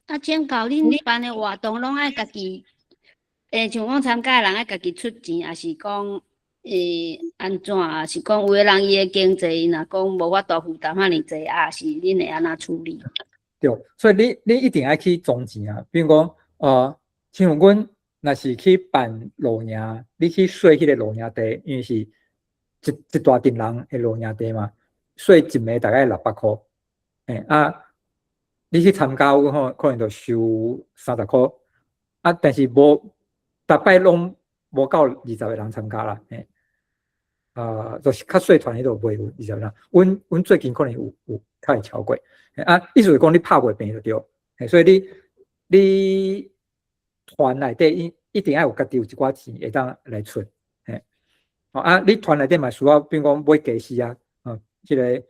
啊，請教恁辦的活動攏愛家己，欸，像講參加的人愛家己出錢，抑是講欸按怎？抑是講有的人伊的經濟，伊若講無法度負擔遐爾濟，啊，是恁會按怎處理？對，所以你一定愛去籌錢啊。比如講，像阮若是去辦露營，你去稅彼个露營地，因為是一大陣人的露營地嘛，稅一暝大概600箍，欸啊，你去參加，阮可能就收30箍，啊，但是無，逐擺攏無夠20個人參加啦，欸，啊，就是較細團彼度袂有20個人，阮最近可能有較會超過，啊，意思是講你拍袂平就對，欸，所以你團內底一定愛有家己有一寡錢會當來出，嘿，哦啊，你團內底嘛需要，比如講買家私啊，哦，這个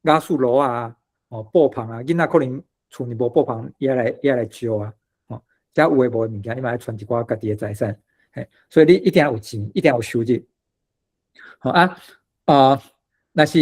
瓦斯爐啊，哦，布棚啊，囡仔可能厝裡無布棚，伊愛來借啊，哦，遮有的無的物件，你嘛愛揣一寡家己的財產，嘿，所以你一定要有錢，一定要有收入，好啊，啊，若是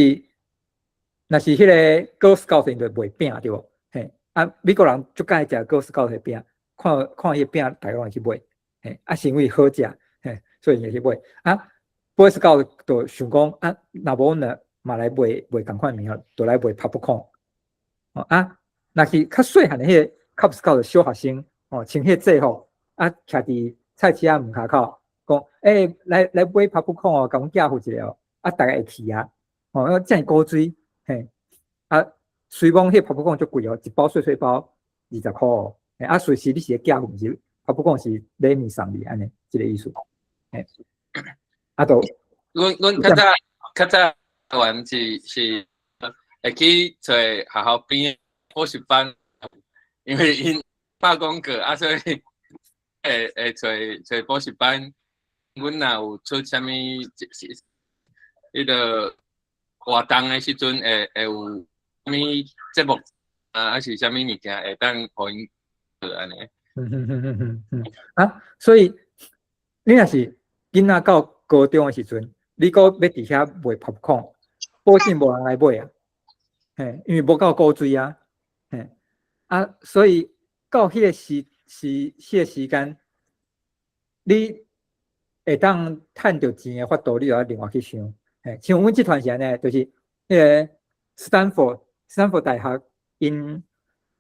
彼个 Girl Scout 𪜶就賣餅對無？嘿，啊，美國人足佮意食 Girl Scout 的餅，看看彼个餅，逐家攏會去買，嘿，啊，是因為好食，嘿，所以會去買。啊，Boy Scout 就想講啊，若無阮嘛來賣賣仝款物件，就來賣 popcorn。哦啊，若是較細漢的彼个 Cub Scout 的小學生，哦，穿彼个制服，啊，徛佇菜市仔門跤口，講，欸，來買 popcorn 哦，共阮寄付一下哦，啊，逐家會去啊，哦，遮爾古錐，嘿，啊，雖講彼個 popcorn 足貴哦，一包細細包20箍哦，啊，隨時你是會寄付，毋是 popcorn 是禮物送你按呢，這个意思，嘿，啊，就阮較早團是會去揣學校邊補習班，因為𪜶拍廣告啊，所以會揣補習班。阮若有出啥物，是彼个活動的時陣，會有啥物節目啊，還是啥物物件會當予𪜶做按呢？啊，所以你若是囡仔到高中的時陣，你閣欲佇遐賣 popcorn，保證無人來買啊，嘿，因為無夠古錐啊，嘿，啊，所以到彼個時時彼個時間，你會當趁著錢的法度，你就愛另外去想，嘿，像阮這團是按呢，就是彼個斯坦福斯坦福大學，𪜶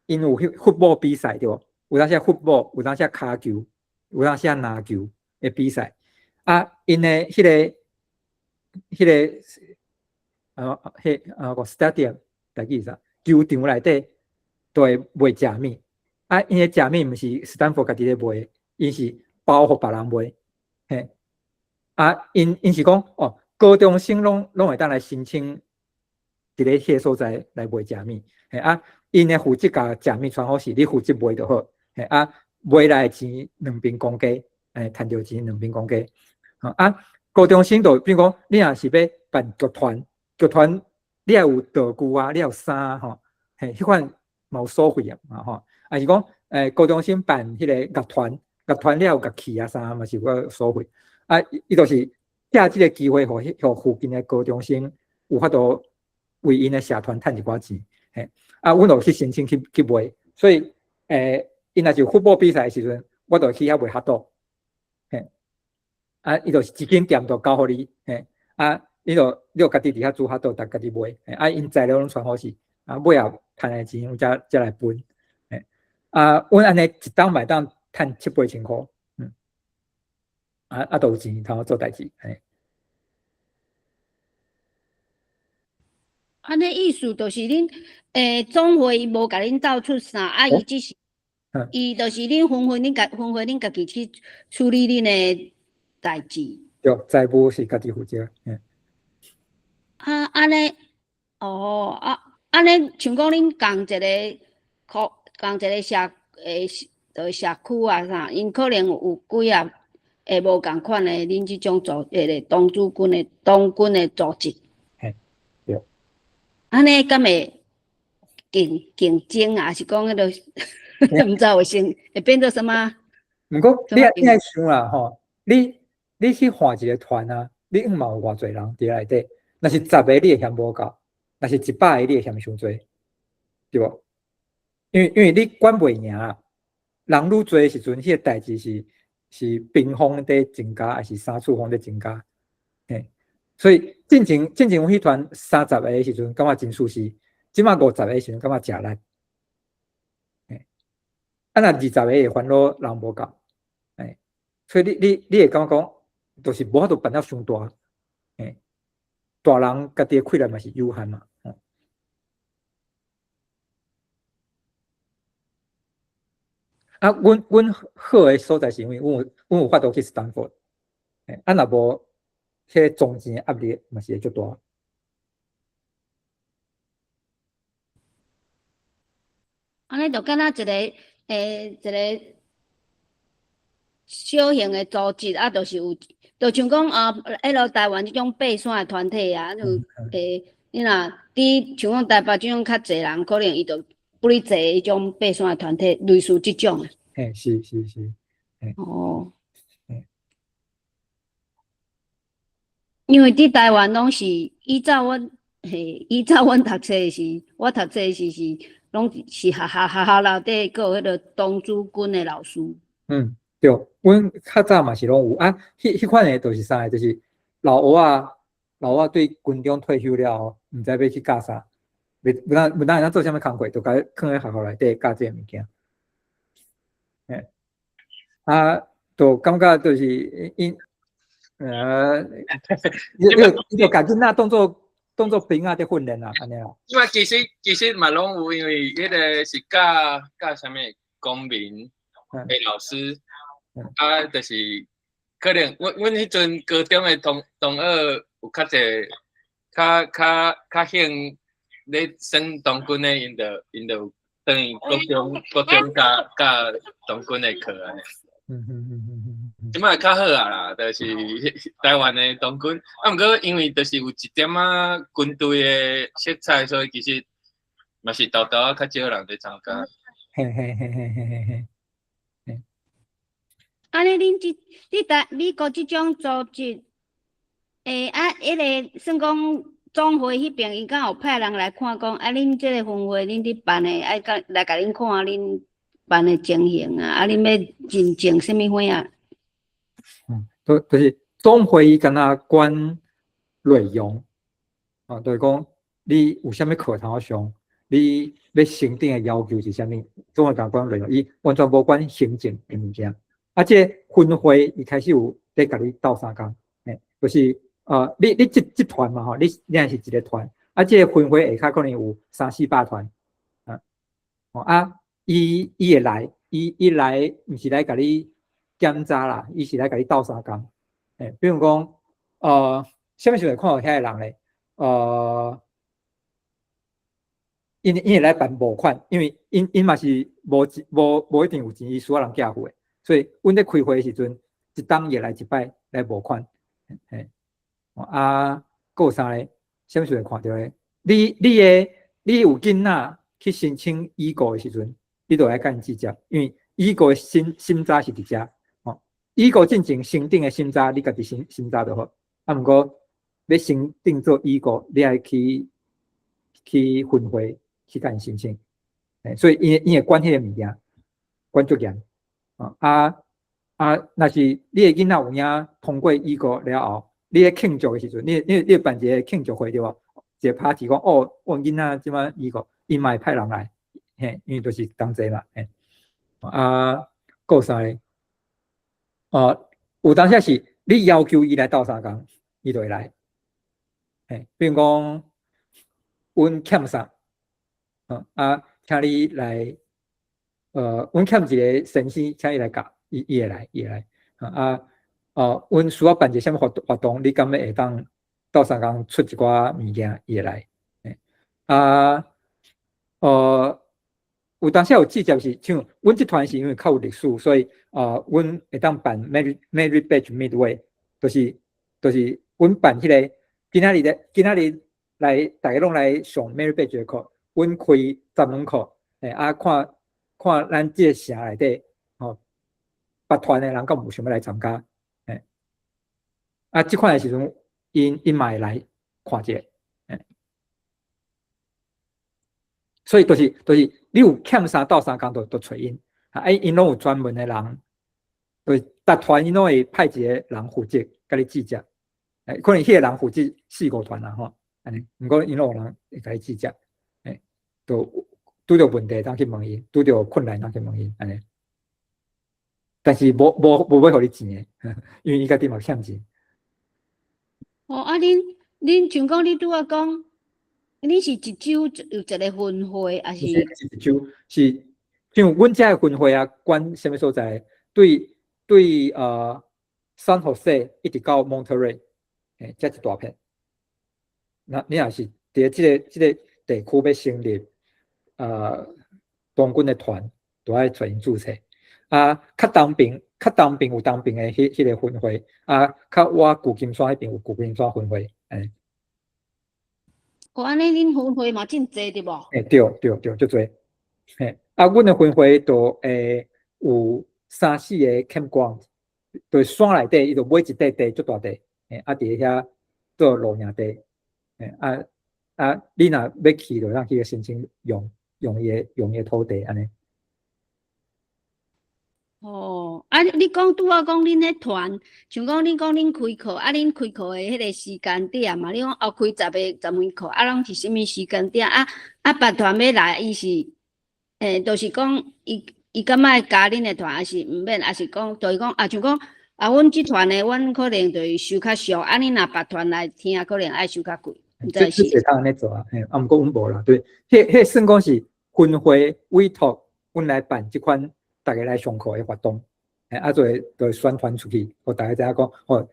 有彼 football 比賽對無？有當時 football，有當時跤球，有當時籃球的比賽，啊，𪜶的彼個 stadium 台語是啥？球場內底都會賣食物，啊，𪜶的食物毋是斯坦福家己咧賣，𪜶是包予別人賣，嘿，啊，𪜶是講哦，高中生攏會當來申請，佇咧彼個所在來賣食物，嘿啊，𪜶的負責共食物傳好勢，你負責賣就好，嘿啊，賣來的錢兩邊公家，趁著錢兩邊公家，啊，高中生就比如講，你若是欲辦劇團，劇團你也有道具啊，你也有衫啊，吼，嘿，彼款嘛有收費啊，嘛吼，抑是講，高中生辦彼個樂團，樂團你也有樂器啊啥嘛是有個收費，啊，伊就是藉這個機會，予附近的高中生有法度為𪜶的社團趁一寡錢，嘿，啊，阮就去申請去賣，所以，𪜶若是有 football 比賽的時陣，我就去遐賣 hot dog，嘿，啊，伊就是一間店就交予你，嘿，啊，你就家己佇遐煮 hot dog，家己賣，啊，𪜶材料攏傳好勢，啊，尾後趁的錢才來分，嘿，啊，阮按呢一冬嘛會當趁七八千箍，啊，就有錢通做代誌，嘿。按呢意思就是恁總會伊無共恁鬥出啥，啊，伊只是，伊就是恁分會恁家分會恁家己去處理恁的代誌。對，財務是家己負責。嗯。啊，按呢，哦，啊，按呢，像講恁仝一個，仝一個社，就社區啊啥，𪜶可能有幾仔會無仝款的，恁這種組，彼個童子軍的童軍的組織。嘿，對。按呢敢會競爭啊？還是講彼個毋知會先會變做啥物？毋過你愛想啦吼，你去換一個團啊，你嘛有偌濟人佇內底，若是十個你會嫌無夠，若是100個你會嫌傷濟，對無？因為你管袂贏啊，人愈濟的時陣，彼個代誌是平方佇增加，抑是三次方佇增加？嘿，所以進前阮彼團30個的時陣，感覺真舒適；這馬50個的時陣，感覺誠力。嘿，啊，若20個會煩惱人無夠，嘿，所以你會感覺講，就是無法度辦了傷大，嘿，大人家己的氣力嘛是有限嘛。啊，阮好的所在是因為阮有法度去斯坦福，啊，若無，彼個總錢的壓力嘛是會足大。按呢就敢若一個小型的組織啊，就是有，就像講啊，彼落台灣這種爬山的團體啊，就你若佇像講台北這種較濟人，可能伊就不哩濟彼種爬山的團體，類似這種的。嘿，是是是，嘿。哦。嘿。因為佇台灣攏是以早阮，嘿，以早阮讀冊時，我讀冊時是攏是學校內底閣有彼個童子軍的老師。嗯，對，阮較早嘛是攏有啊，彼款的就是啥？就是老蚵仔，老蚵仔對軍中退休了後，毋知欲去教啥，袂當會當做啥物工課，就共囥佇學校內底教這个物件。嘿，啊，就感覺就是𪜶，伊就共囡仔當做兵仔佇訓練啦，按呢啦。這擺其實嘛攏有，因為彼個是教啥物公民的老師，啊，就是可能阮彼陣高中的同學有較濟，較興咧耍童軍的，𪜶就等於國中教童軍的課按呢。這擺較好啊啦，就是台灣的童軍，啊，毋過因為就是有一點仔軍隊的色彩，所以其實嘛是沓沓仔較少人佇參加。嘿嘿嘿嘿嘿嘿嘿。按呢，恁這佇台美國這種組織，欸，啊，彼个算講總會彼邊，伊敢有派人來看講，啊，恁這個分會恁佇辦的，愛共來共恁看恁辦的情形啊，啊，恁欲認證啥物貨啊？嗯，就是總會伊敢若管內容，啊，就是講你有啥物課通上，你欲申請的要求是啥物，總會共管內容，伊完全無管行政的物件。啊，這個分會伊開始有咧共你鬥相共，欸，就是你這團嘛吼，你若是一個團，啊，這個分會下跤可能有三四百團，啊，哦啊，伊會來，伊來毋是來共你檢查啦，伊是來共你鬥相共。欸，比如講，啥物時陣會看著遐个人咧？𪜶會來辦募款，因為𪜶嘛是無一定有錢，伊需要人寄付的，所以阮咧開會的時陣，一冬會來一擺來募款，嘿，啊，閣有啥咧？啥物時陣會看著咧？你有囡仔去申請已故的時陣，你就愛共𪜶直接，因為已故的審查是佇遮，吼，已故進前申請的審查，你家己審查就好。啊，毋過欲申請做已故，你愛去分會去共𪜶申請，欸，所以𪜶會管彼個物件，管足嚴，啊，若是你的囡仔有影通過已故了後，你咧慶祝的時陣，你辦一個慶祝會對無？一個 party 講哦，阮囡仔這擺已故，𪜶嘛會派人來，嘿，因為都是同齊嘛，嘿，啊，閣有啥咧？哦，有當時是你要求伊來鬥相共，伊就會來，嘿，比如講，阮欠啥，啊，請你來，阮欠一個先生，請伊來教，伊會來，伊會來，啊，哦，阮需要辦一個啥物活動，你敢欲會當鬥相共出一寡物件，伊會來，啊，有當時有直接是像阮這團是因為較有歷史，所以阮會當辦 Merit Badge Midway，就是阮辦彼個今仔日來逐家攏來上 Merit Badge 的課，阮開十門課，欸，啊看看咱這個城內底，吼，別團的人敢有想欲來參加，欸，啊，這款的時陣，𪜶嘛會來看者，欸，所以就是你有欠啥鬥相共，就揣𪜶，啊，𪜶攏有專門的人，就是逐團𪜶攏會派一個人負責共你指教，欸，可能彼個人負責四五團啦吼，按呢，毋過𪜶攏有人會共你指教，欸，就拄著問題通去問𪜶，拄著困難通去問𪜶，按呢。但是無欲予你錢的，因為伊家己嘛欠錢。哦，啊，恁像講你拄仔講，恁是一州有一個分會，抑是？是一州，是像阮遮的分會啊，管啥物所在？對，San Jose 一直到 Monterey，欸，遮一大片。那你若是佇這個地區欲成立，童軍的團，都愛揣𪜶註冊。啊，較東邊有東邊的彼個分會，啊，較倚舊金山彼邊有舊金山分會，欸。哦，按呢恁分會嘛真濟對無？欸，對對對，足濟。嘿，啊，阮的分會就會有三四個 campground，就是山內底，伊就買一塊地足大塊，欸，啊，佇遐做露營地，欸，啊，你若欲去，就通去申請用伊的土地按呢。哦，啊，你講拄仔講恁彼團，像講恁講恁開課，啊，恁開課的彼個時間點嘛，你講哦開10門課，啊，攏是啥物時間點？啊啊，別團欲來，伊是，欸，就是講伊敢愛加恁的團，抑是毋免？抑是講，就是講啊，像講啊，阮這團的，阮可能就是收較俗，啊，恁若別團來聽，可能愛收較貴，毋知是。這會當按呢做啊，嘿，啊，毋過阮無啦，對，彼算講是分會委託阮來辦這款。逐家來上課的活動，欸，啊，就會宣傳出去，予逐家知影講，哦，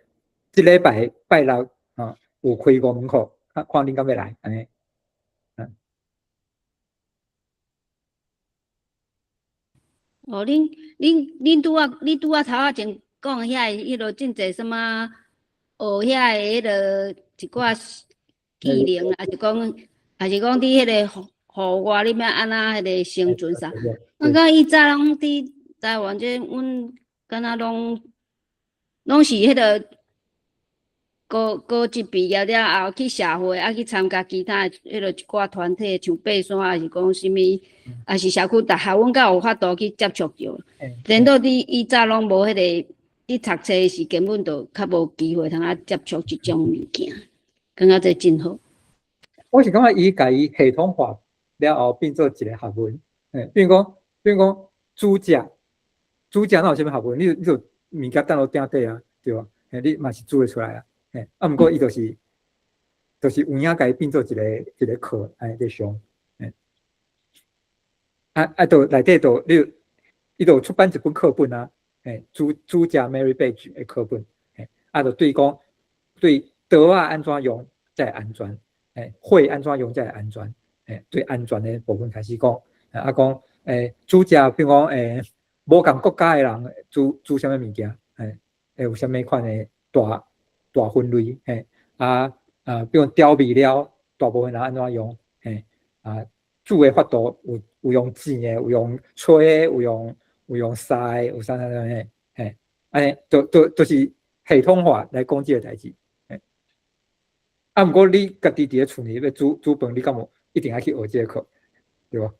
這禮拜拜六啊有開五門課，看看恁敢欲來，按呢。嗯。哦，恁拄仔頭仔前講遐個彼落真濟啥物，學遐個彼落一寡技能，抑是講佇彼個戶外你欲按怎彼個生存啥？我感覺以早攏佇台灣這，阮敢若攏是彼個高職畢業了後去社會，啊去參加其他的彼落一寡團體，像爬山，抑是講啥物，抑是社區大學，阮才有法度去接觸著。顛倒你以早攏無彼個，你讀冊時根本就較無機會通啊接觸這種物件，感覺這真好。我是感覺伊共伊系統化了後變做一個學問，比如講煮食，煮食哪有啥物學問？你就物件放落鼎底啊，對無？你嘛是煮會出來啊。啊，毋過伊就是有影共伊變做一個課，按呢咧上。啊，就內底就你伊就出版一本課本啊，煮食 Mary Page 的課本，啊，就對講對刀仔按怎用才會安全，火按怎用才會安全，對安全的部分開始講，啊講，煮食，比如講，無仝國家的人煮啥物物件，會有啥物款的大大分類，啊，比如調味料，大部分人按怎用，啊，煮的法度有用煎的，有用炊的，有用煠的，有啥啥啥，按呢，都是系統化來講這個代誌，啊，毋過你家己佇咧厝裡欲煮煮飯，你敢無一定愛去學這個課，對無？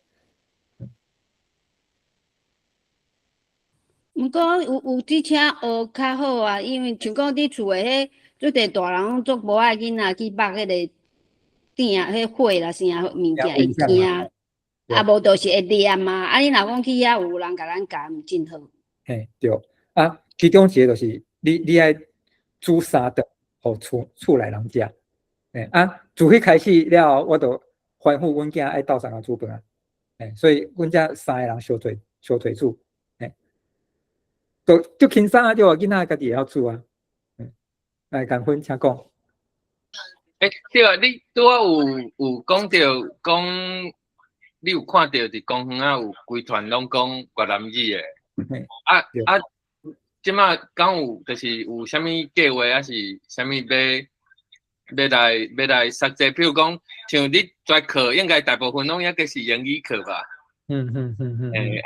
毋過有這請學較好啊，因為像講佇厝的彼，足濟大人攏足無愛囡仔去捌彼個鼎彼火啦啥物件會驚，啊無就是會黏啊。啊，你若講去遐有人共咱教，毋真好。嘿，對，啊，其中一個就是你愛煮三頓，予厝內人食。啊，自彼開始了後，我就吩咐阮囝愛鬥相共煮飯啊。所以阮遮三個人相替相替煮。就輕鬆啊，對無？囡仔家己會曉煮啊。來，感芬請講。對啊，你拄仔有講著講，你有看著佇公園仔有規團攏講越南語的。啊，這馬敢有就是有啥物計劃，抑是啥物欲來實際？比如講，像你專課應該大部分攏抑閣是英語課吧？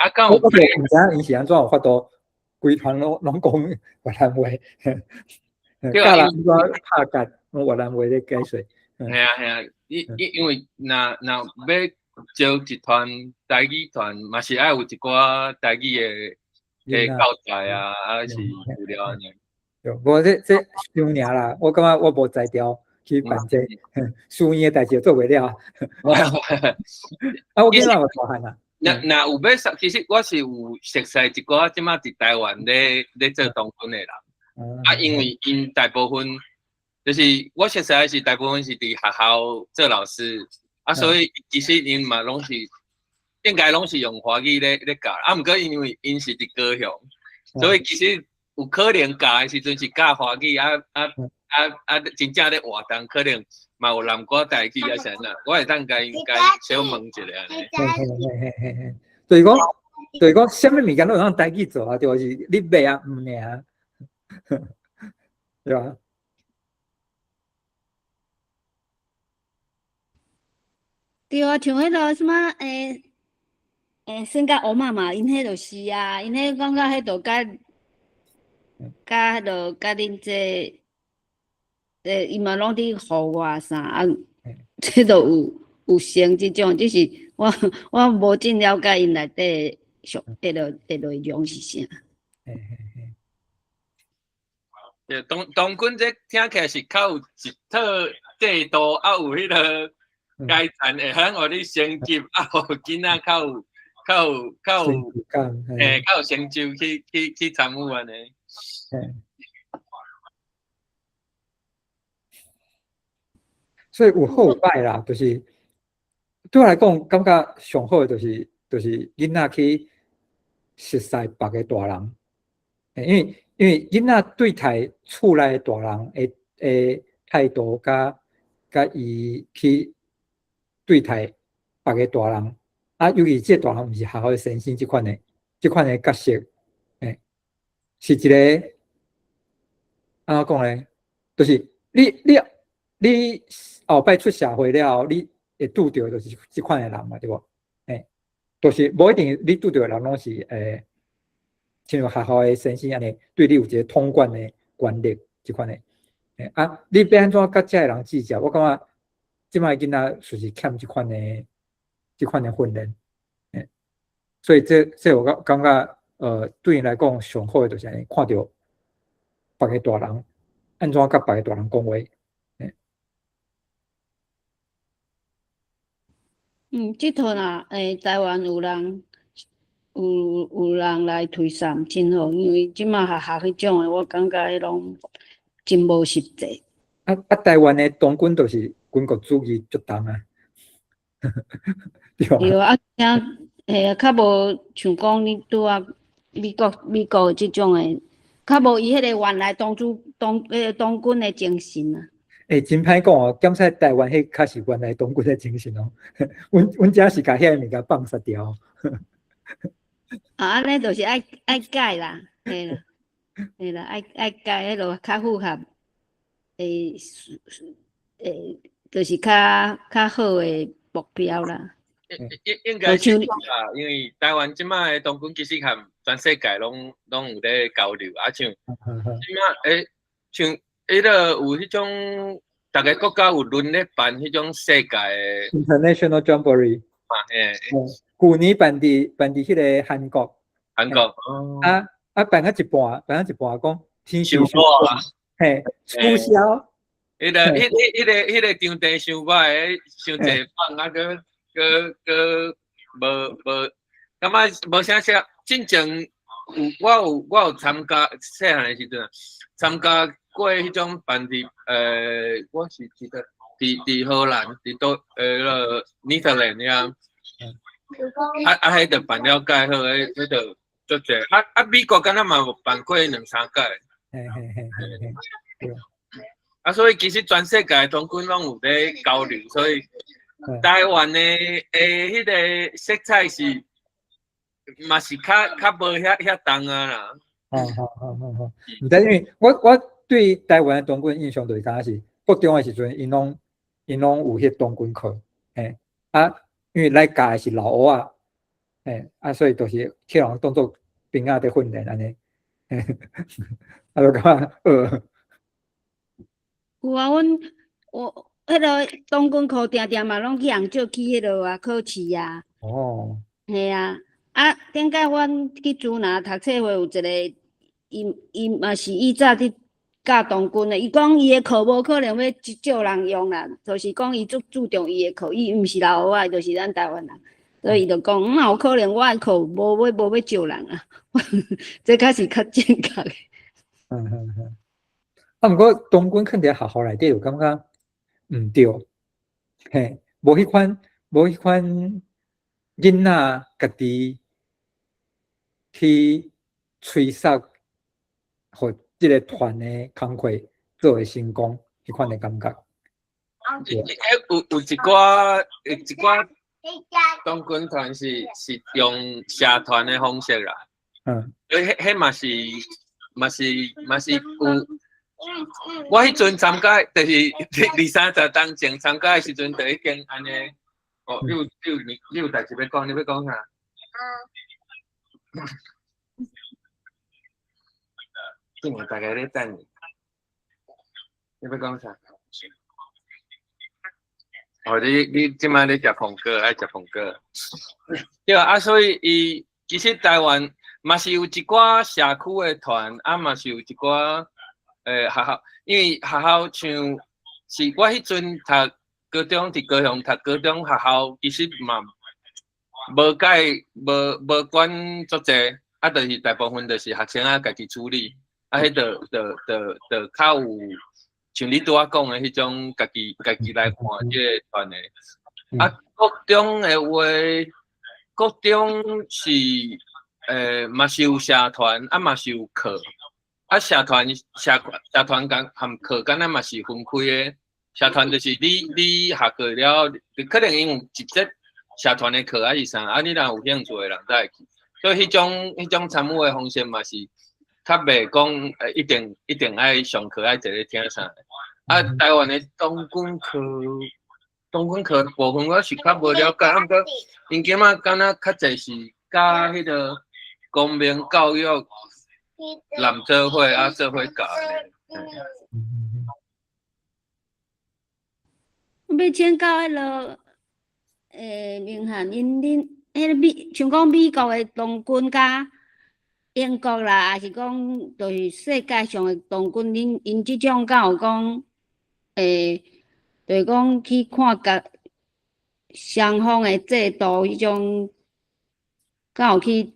啊，敢有？我毋知影𪜶是按怎有法度，規團攏講越南話，教人按怎拍結，用越南話咧解說。嘿啊嘿啊，因為若欲招一團台語團，嘛是愛有一寡台語的教材啊，抑是資料按呢。對，無這傷爾啦，我感覺我無才調去辦這書院的代誌做袂了。啊，我囡仔有大漢啊。若有欲說，其實我是有熟似一寡這馬佇台灣咧做童軍的人，啊，因為𪜶大部分就是我熟似是大部分是佇學校做老師，啊，所以其實𪜶嘛攏是應該攏是用華語咧教，啊，毋過因為𪜶是佇高雄，所以其實有可能教的時陣是教華語，啊，真正咧活動可能嘛有南瓜台語啊啥啦，我會當共𪜶小問一下按呢。嘿，就是講，啥物物件攏會當台語做啊，就是你欲啊毋爾，對吧？對啊，像彼個什麼孫甲烏媽媽，𪜶彼就是啊，𪜶彼感覺彼就佮彼落佮恁這。𪜶嘛攏佇戶外啥啊，這都有成這種，只是我無真了解𪜶內底上彼落的內容是啥。對，童軍這聽起來是較有一套制度，啊有彼个階層會通予你升級，啊，予囡仔較有成就去參與按呢。所以有好有歹啦，就是對我來講，感覺上好的就是囡仔去熟似別个大人，因為囡仔對待厝內大人的態度，佮伊去對待別个大人，啊，尤其這個大人毋是學校的先生這款的角色，是一個按怎講咧？就是你後擺出社會了後，你會拄著就是這款的人嘛，對無？就是無一定你拄著的人攏是親像學校的先生按呢，對你有一個統管的權力，這款的。啊，你欲按怎佮遮的人計較？我感覺這擺囡仔就是欠這款的訓練，所以這我感覺，對𪜶來講上好的就是按呢，看著別个大人按怎佮別个大人講話。這套若台灣有人來推送，真好，因為這馬學校彼種的，我感覺彼攏真無實際。啊，台灣的童軍就是軍國主義足重啊。對啊。對啊，啊，嘿啊，較無像講你拄仔美國這種的，較無伊彼个原來當主當彼个童軍的精神啊。欸，真歹講哦，檢測台灣彼較是原來童軍的精神哦。阮遮是共遐个物件放殺掉。啊，按呢就是愛改啦，嘿啦，嘿啦，愛改，彼落較符合，就是較好的目標啦。應該是啦，因為台灣這擺的童軍其實和全世界攏有咧交流，啊像這擺像彼个有彼種，逐个國家有輪咧辦彼種世界的 International Jamboree 嘛，嘿。舊年辦佇彼個韓國。韓國。啊，辦到一半，講天氣傷熱啊，嘿，取消。彼個場地傷歹，傷濟放啊，閣閣閣無，感覺無啥啥。進前有我有參加細漢的時陣，參加過彼種辦佇我是記得佇荷蘭，佇倒彼 Netherlands 遐。啊，彼就辦了蓋好，彼就足濟。啊，美國敢若嘛有辦過兩三屆。嘿嘿嘿嘿嘿。啊，所以其實全世界童軍攏有咧交流，所以台灣的彼个色彩是嘛是較無遐重啊啦。好，毋知因為我對台灣的童軍印象就是敢若是國中的時陣，𪜶攏有彼童軍課，嘿，啊，因為來教的是老烏仔，嘿，啊，所以就是去予人當做兵仔佇訓練按呢，啊，就感覺。有啊，阮我彼个童軍課定定嘛攏去予人借去彼落啊考試啊。哦。嘿啊，啊，頂擺阮去竹南讀冊會有一个，伊嘛是以早佇教童軍的，伊講伊的課無可能欲借人用啦，就是講伊足注重伊的課，伊毋是老烏仔，就是咱台灣人，所以伊就講，哪有可能我的課無欲借人啊？這較是較正確的。嗯。啊，毋過童軍囥佇學校內底，有感覺毋對，嘿，無彼款囡仔家己去催促，予這个團的工課做會成功，彼款的感覺。有一寡童軍團是用社團的方式啦。彼嘛是有。我彼陣參加，就是二三十冬前參加的時陣，就已經按呢。哦，你有代誌欲講，你欲講啥？等下大家咧等你。你欲講啥？哦，你這擺咧食蘋果，愛食蘋果。對啊，所以伊其實台灣嘛是有一寡社區的團，啊嘛是有一寡學校，因為學校像是我彼陣讀高中，佇高雄讀高中學校，其實嘛無解無管足濟，啊，就是大部分就是學生仔家己處理，啊，彼就較有像你拄仔講的彼種家己來看這个團的。啊，國中的話，國中是嘛是有社團，啊嘛是有課。啊，社團佮課敢若嘛是分開的。社團就是你下課了，可能𪜶有一節社團的課還是啥，啊，你若有興趣的人才會去。所以彼種參與的方式嘛是較袂講一定愛上課愛坐咧聽啥。啊，台灣的童軍課部分我是較無了解，啊，毋過𪜶這擺敢若較濟是佮彼个公民教育攬做伙啊，做伙教。欲請教彼落，明翰𪜶恁彼个美，像講美國的童軍佮英國啦，抑是講就是世界上的童軍，恁𪜶這種敢有講，就是講去看佮雙方的制度彼種，敢有去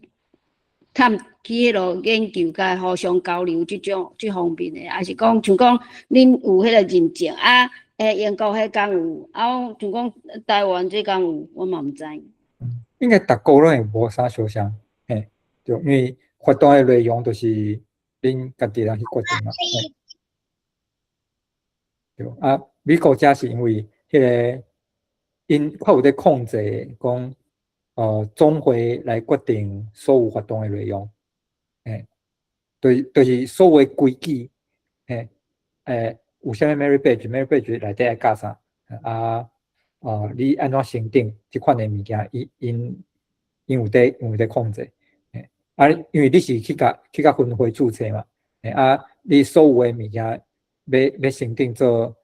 探去彼落研究佮互相交流這種這方面的，抑是講像講恁有彼個認證啊？英國彼敢有，啊，像講台灣這敢有，我嘛毋知。應該逐國攏會無啥相像，嘿，對，因為活動的內容就是恁家己人去決定嘛。對，啊，美國遮是因為彼个𪜶較有咧控制，講總會來決定所有活動的內容，嘿，就是所有的規矩，嘿，有啥物 merit badge，merit badge 內底愛加啥，啊，你按怎申請這款的物件，伊𪜶有佇控制，啊，因為你是去共分會註冊嘛，啊，你所有的物件欲申請做，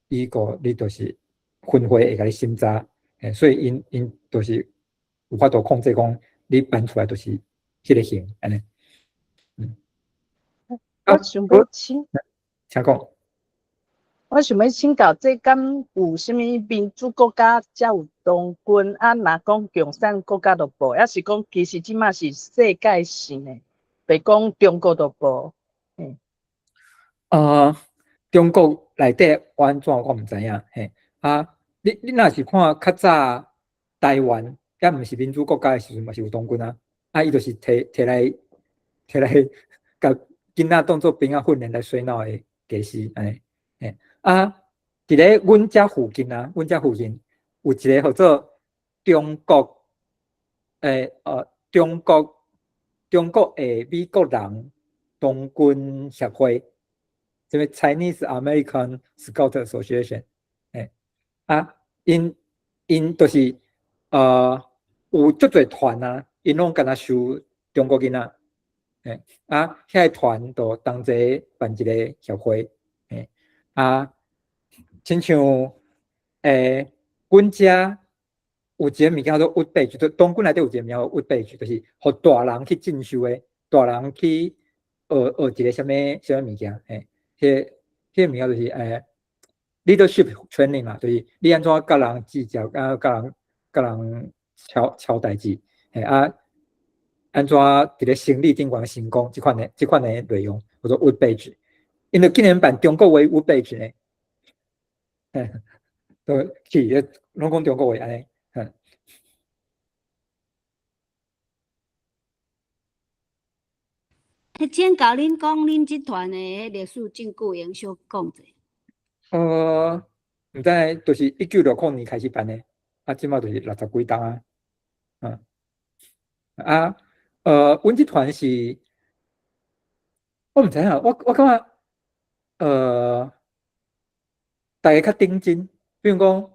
伊個你就是分會會共你審查，所以𪜶就是有法度控制講，你辦出來就是彼个型，按呢。我想欲請，請講。我想欲請教，這敢有啥物民主國家才有童軍？啊，若講共產國家就無，抑是講其實這馬是世界性的，袂講中國就無。中國內底安怎我毋知影，嘿。啊，你若是看較早台灣，抑毋是民主國家的時陣，嘛是有童軍啊。啊，伊就是摕來共囡仔當做兵仔訓練來洗腦的家私，按呢。嘿，啊，佇咧阮遮附近啊，阮遮附近有一个號做中國，中國的美國人童軍協會，這個 Chinese American Scout Association，欸，啊，𪜶就是有足濟團啊，𪜶攏敢若收中國囡仔，欸，啊，遐個團就同齊辦一個協會，欸，啊，親像阮遮有一個物件叫做 Wood Badge，就童軍內底有一個物件叫 Wood Badge，就是予大人去進修的，大人去學一個啥物啥物物件，嘿，彼個物件就是leadership training 嘛，就是你按怎佮人計較，啊，佮人敲代誌，嘿啊，按怎佇咧生理頂懸成功，這款的內容叫做 Wood Badge，𪜶就竟然辦中國話 Wood Badge 呢，嘿，都去攏講中國話按呢。嗯。請教恁講恁這團的歷史證據，會用小講者？毋知，就是1960年開始辦的，啊，這馬就是60幾冬啊，啊，阮這團是，我毋知影，我感覺，大家較認真，比如講，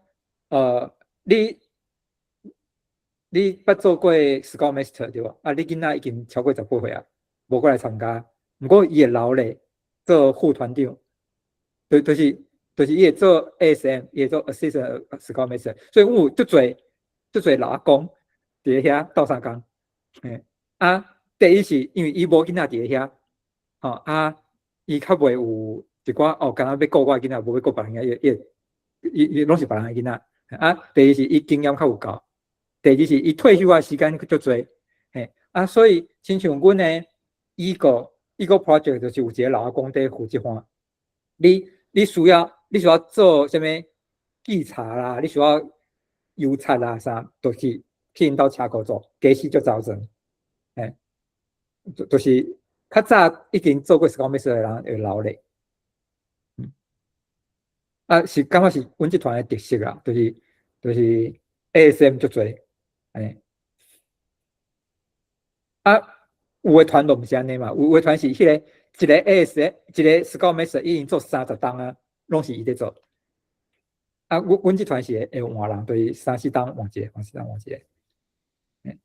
你捌做過 Scout Master 對無？啊，你囡仔已經超過18歲啊，無過來參加，毋過伊會留咧做副團長，就是伊會做 ASM，伊會做 Assistant Scout Master，所以阮有足濟足濟老阿公佇咧遐鬥相共，嘿，啊，第一是因為伊無囡仔佇咧遐，吼啊，伊較袂有一寡哦，敢若欲顧我的囡仔，無欲顧別人的，伊攏是別人的囡仔，啊，第二是伊經驗較有夠。第二是伊退休的時間足濟，嘿，啊，所以親像阮的一個 project 就是有一個老阿公佇負責看，你需要做啥物稽查啦，你需要郵差啦啥，都是去𪜶兜車庫做，家私足周全，嘿，就是較早已經做過 Scout Master 的人會留咧，啊，是感覺是阮這團的特色啦，就是 ASM 足濟。欸，啊，有的團都毋是按呢嘛，有的團是彼個一個 AS 一個 Scout Master 已經做30冬啊，攏是伊咧做。啊，阮這團是會換人，就是三四冬換一個，三四冬換一個。欸。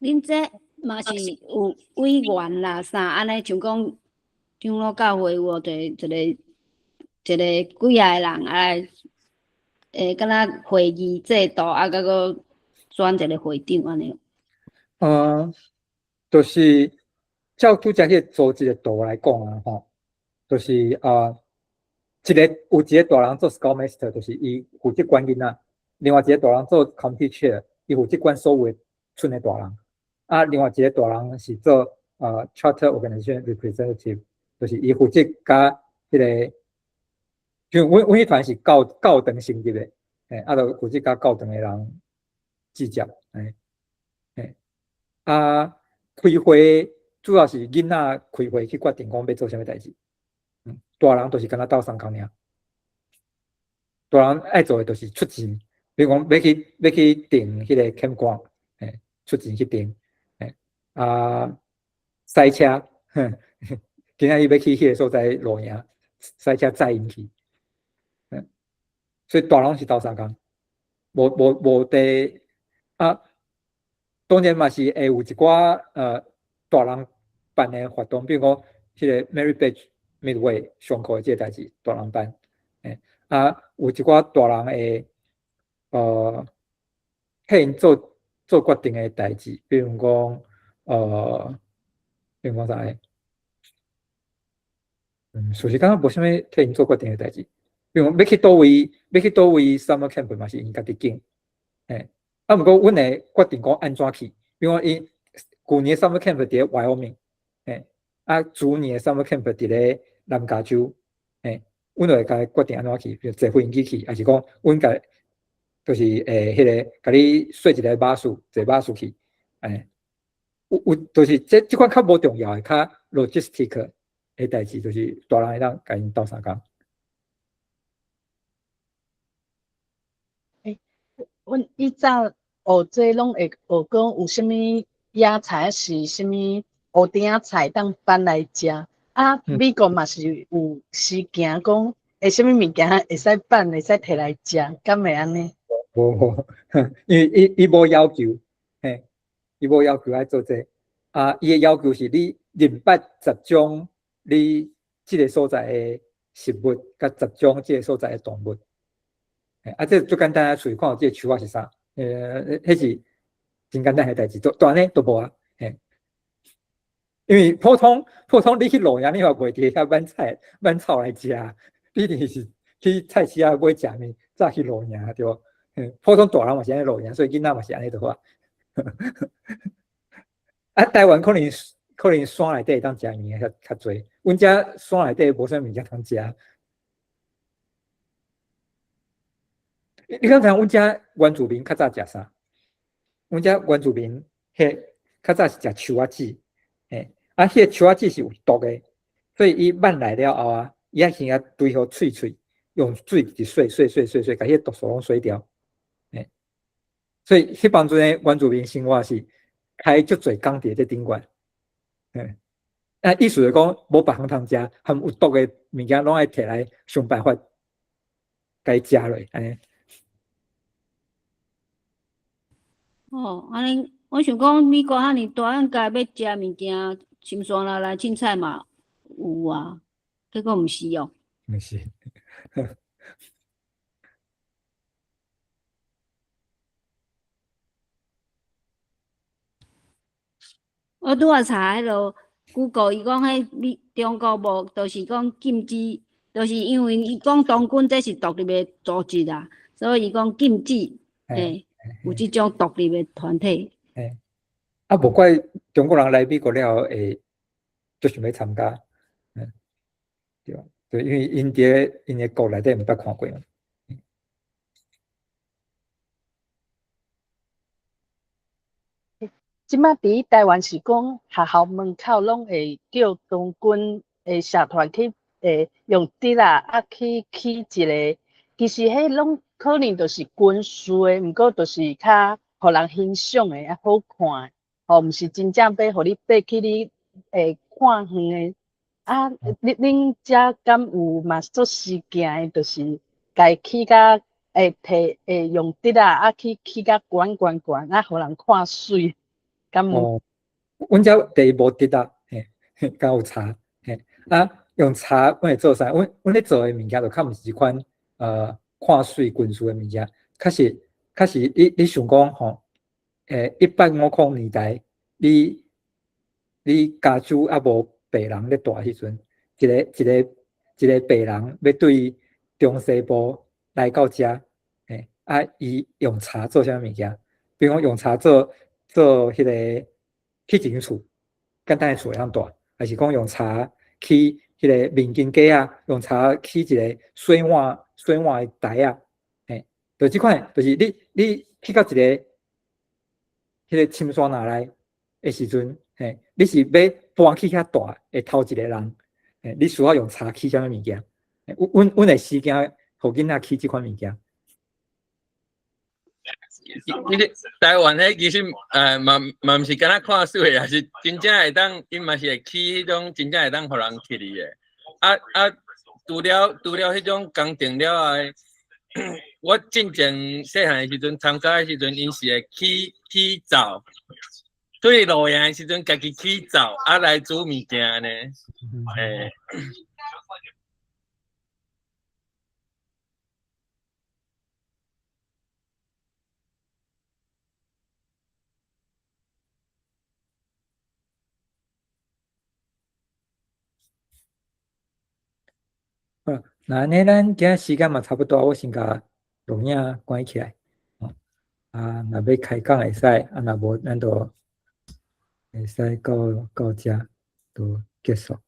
恁這嘛是有委員啦啥按呢，像講長老教會有無一個一個幾仔個人啊，會敢若會議制度啊，閣閣選一個會長按呢？就是照拄才彼個組織的圖來講啊，吼，就是啊，一個有一個大人做 Scout Master，就是伊負責管囡仔；另外一個大人做 Committee Chair，伊負責管所有的村的大人。啊，另外一個大人是做Charter Organization Representative，就是伊負責佮彼個，就阮阮彼團是教堂性質的，啊，就負責佮教堂的人計較，啊，開會主要是囡仔開會去決定講欲做啥物代誌，大人就是敢若鬥相共爾，大人愛做的就是出錢，比如講欲去欲去訂彼個 campground，出錢去訂，啊，駛車，今仔日欲去彼個所在露營，駛車載𪜶去，所以大人是鬥相共，無無無佇啊。當然嘛是會有一寡大人辦的活動，比如講彼個 Merit Badge Midway 上課的這個代誌，大人辦，啊有一寡大人會替𪜶做做決定的代誌，比如講比如講啥個，事實感覺無啥物替𪜶做決定的代誌，比如講欲去佗位，欲去佗位 summer camp 嘛是𪜶家己揀，啊，毋過阮會決定講按怎去，比如講伊舊年 summer camp 佇咧 Wyoming，啊，豬年 summer camp 佇咧南加州，阮就會共伊決定按怎去，比如坐飛機去，抑是講阮共就是彼個共你說一個巴士，坐巴士去，有有就是這這款較無重要的，較 logistic 的代誌，就是大人會當共𪜶鬥相共。阮以早學這攏會學講有啥物野菜，抑是啥物烏丁仔菜當搬來食。啊，美國嘛是有時行講，會啥物物件會使放，會使提來食，敢會按呢？無無，因為伊伊無要求，嘿，伊無要求愛做這個。啊，伊的要求是你認捌十種你這個所在的食物，佮十種這個所在的動物。啊，這足簡單啊，喙看這個樹仔是啥？彼是真簡單的代誌，都按呢都無啊，嘿。因為普通普通你去露營，你嘛袂佇遐挽菜挽草來食，你一定是去菜市仔買食物，才去露營對無？普通大人嘛是按呢露營，所以囡仔嘛是按呢就好啊。啊，台灣可能可能山內底會當食物件較較濟，阮遮山內底無啥物件通食。你敢知影阮遮原住民較早食啥？阮遮原住民彼較早是食樹仔籽，啊，彼個樹仔籽是有毒的，所以伊挽來了後啊，伊愛先共堆予碎碎，用水一直洗洗洗洗洗，共彼個毒素攏洗掉。所以彼當陣的原住民生活是開足濟工佇這頂懸，啊，意思就講無別項通食，含有毒的物件攏愛提來想辦法共伊食落，按呢。哦，按呢，我想講美國遐爾大，應該欲食物件，深山內來凊彩嘛有啊，結果毋是哦。毋是。我拄仔查彼落 Google，伊講彼美中國無，就是講禁止，就是因為伊講童軍這是獨立的組織啊，所以伊講禁止，有這種獨立的團體。啊，無怪中國人來美國了後會足想欲參加，對，對，因為𪜶佇𪜶的國內底毋捌看過嘛。這擺佇台灣是講學校門口攏會叫童軍的社團去，用竹仔啊去起一個，其實彼攏可能就是軍事的，毋過就是較予人欣賞的啊好看的，吼，毋是真正欲予你爬去你看遠的。啊，你恁遮敢有嘛做時行的，就是共起甲提用竹仔啊去起甲懸懸懸啊，予人看媠。敢有？哦，阮遮第一無竹仔，嘿，敢有柴，嘿，啊，用柴阮會做啥？阮咧做的物件就較毋是這款看媠軍事的物件，較是你想講吼，1850年代，你加州猶無白人咧蹛彼時陣，一個白人欲對中西部來到遮，啊，伊用柴做啥物件？比如講用柴做彼個起一間厝，簡單的厝會當蹛，還是講用柴起彼個面筋架仔，用柴起一個洗碗的台仔，就這款，就是你去到一個彼個深山內的時陣，你是欲搬去遐蹛的頭一個人，你需要用柴起啥物物件？阮會時間予囡仔起這款物件。其實台灣彼其實嘛毋是干焦看媠的，也是真正會當，𪜶嘛是會起彼種真正會當予人去的。啊，除了彼種工程了外，我進前細漢的時陣參加的時陣，𪜶是會起灶，對露營的時陣，家己起灶啊來煮物件呢。好，那按呢，咱今仔時間嘛差不多，我先共錄影關起來。啊，若欲開講會使，啊，若無，咱就會使到遮就結束。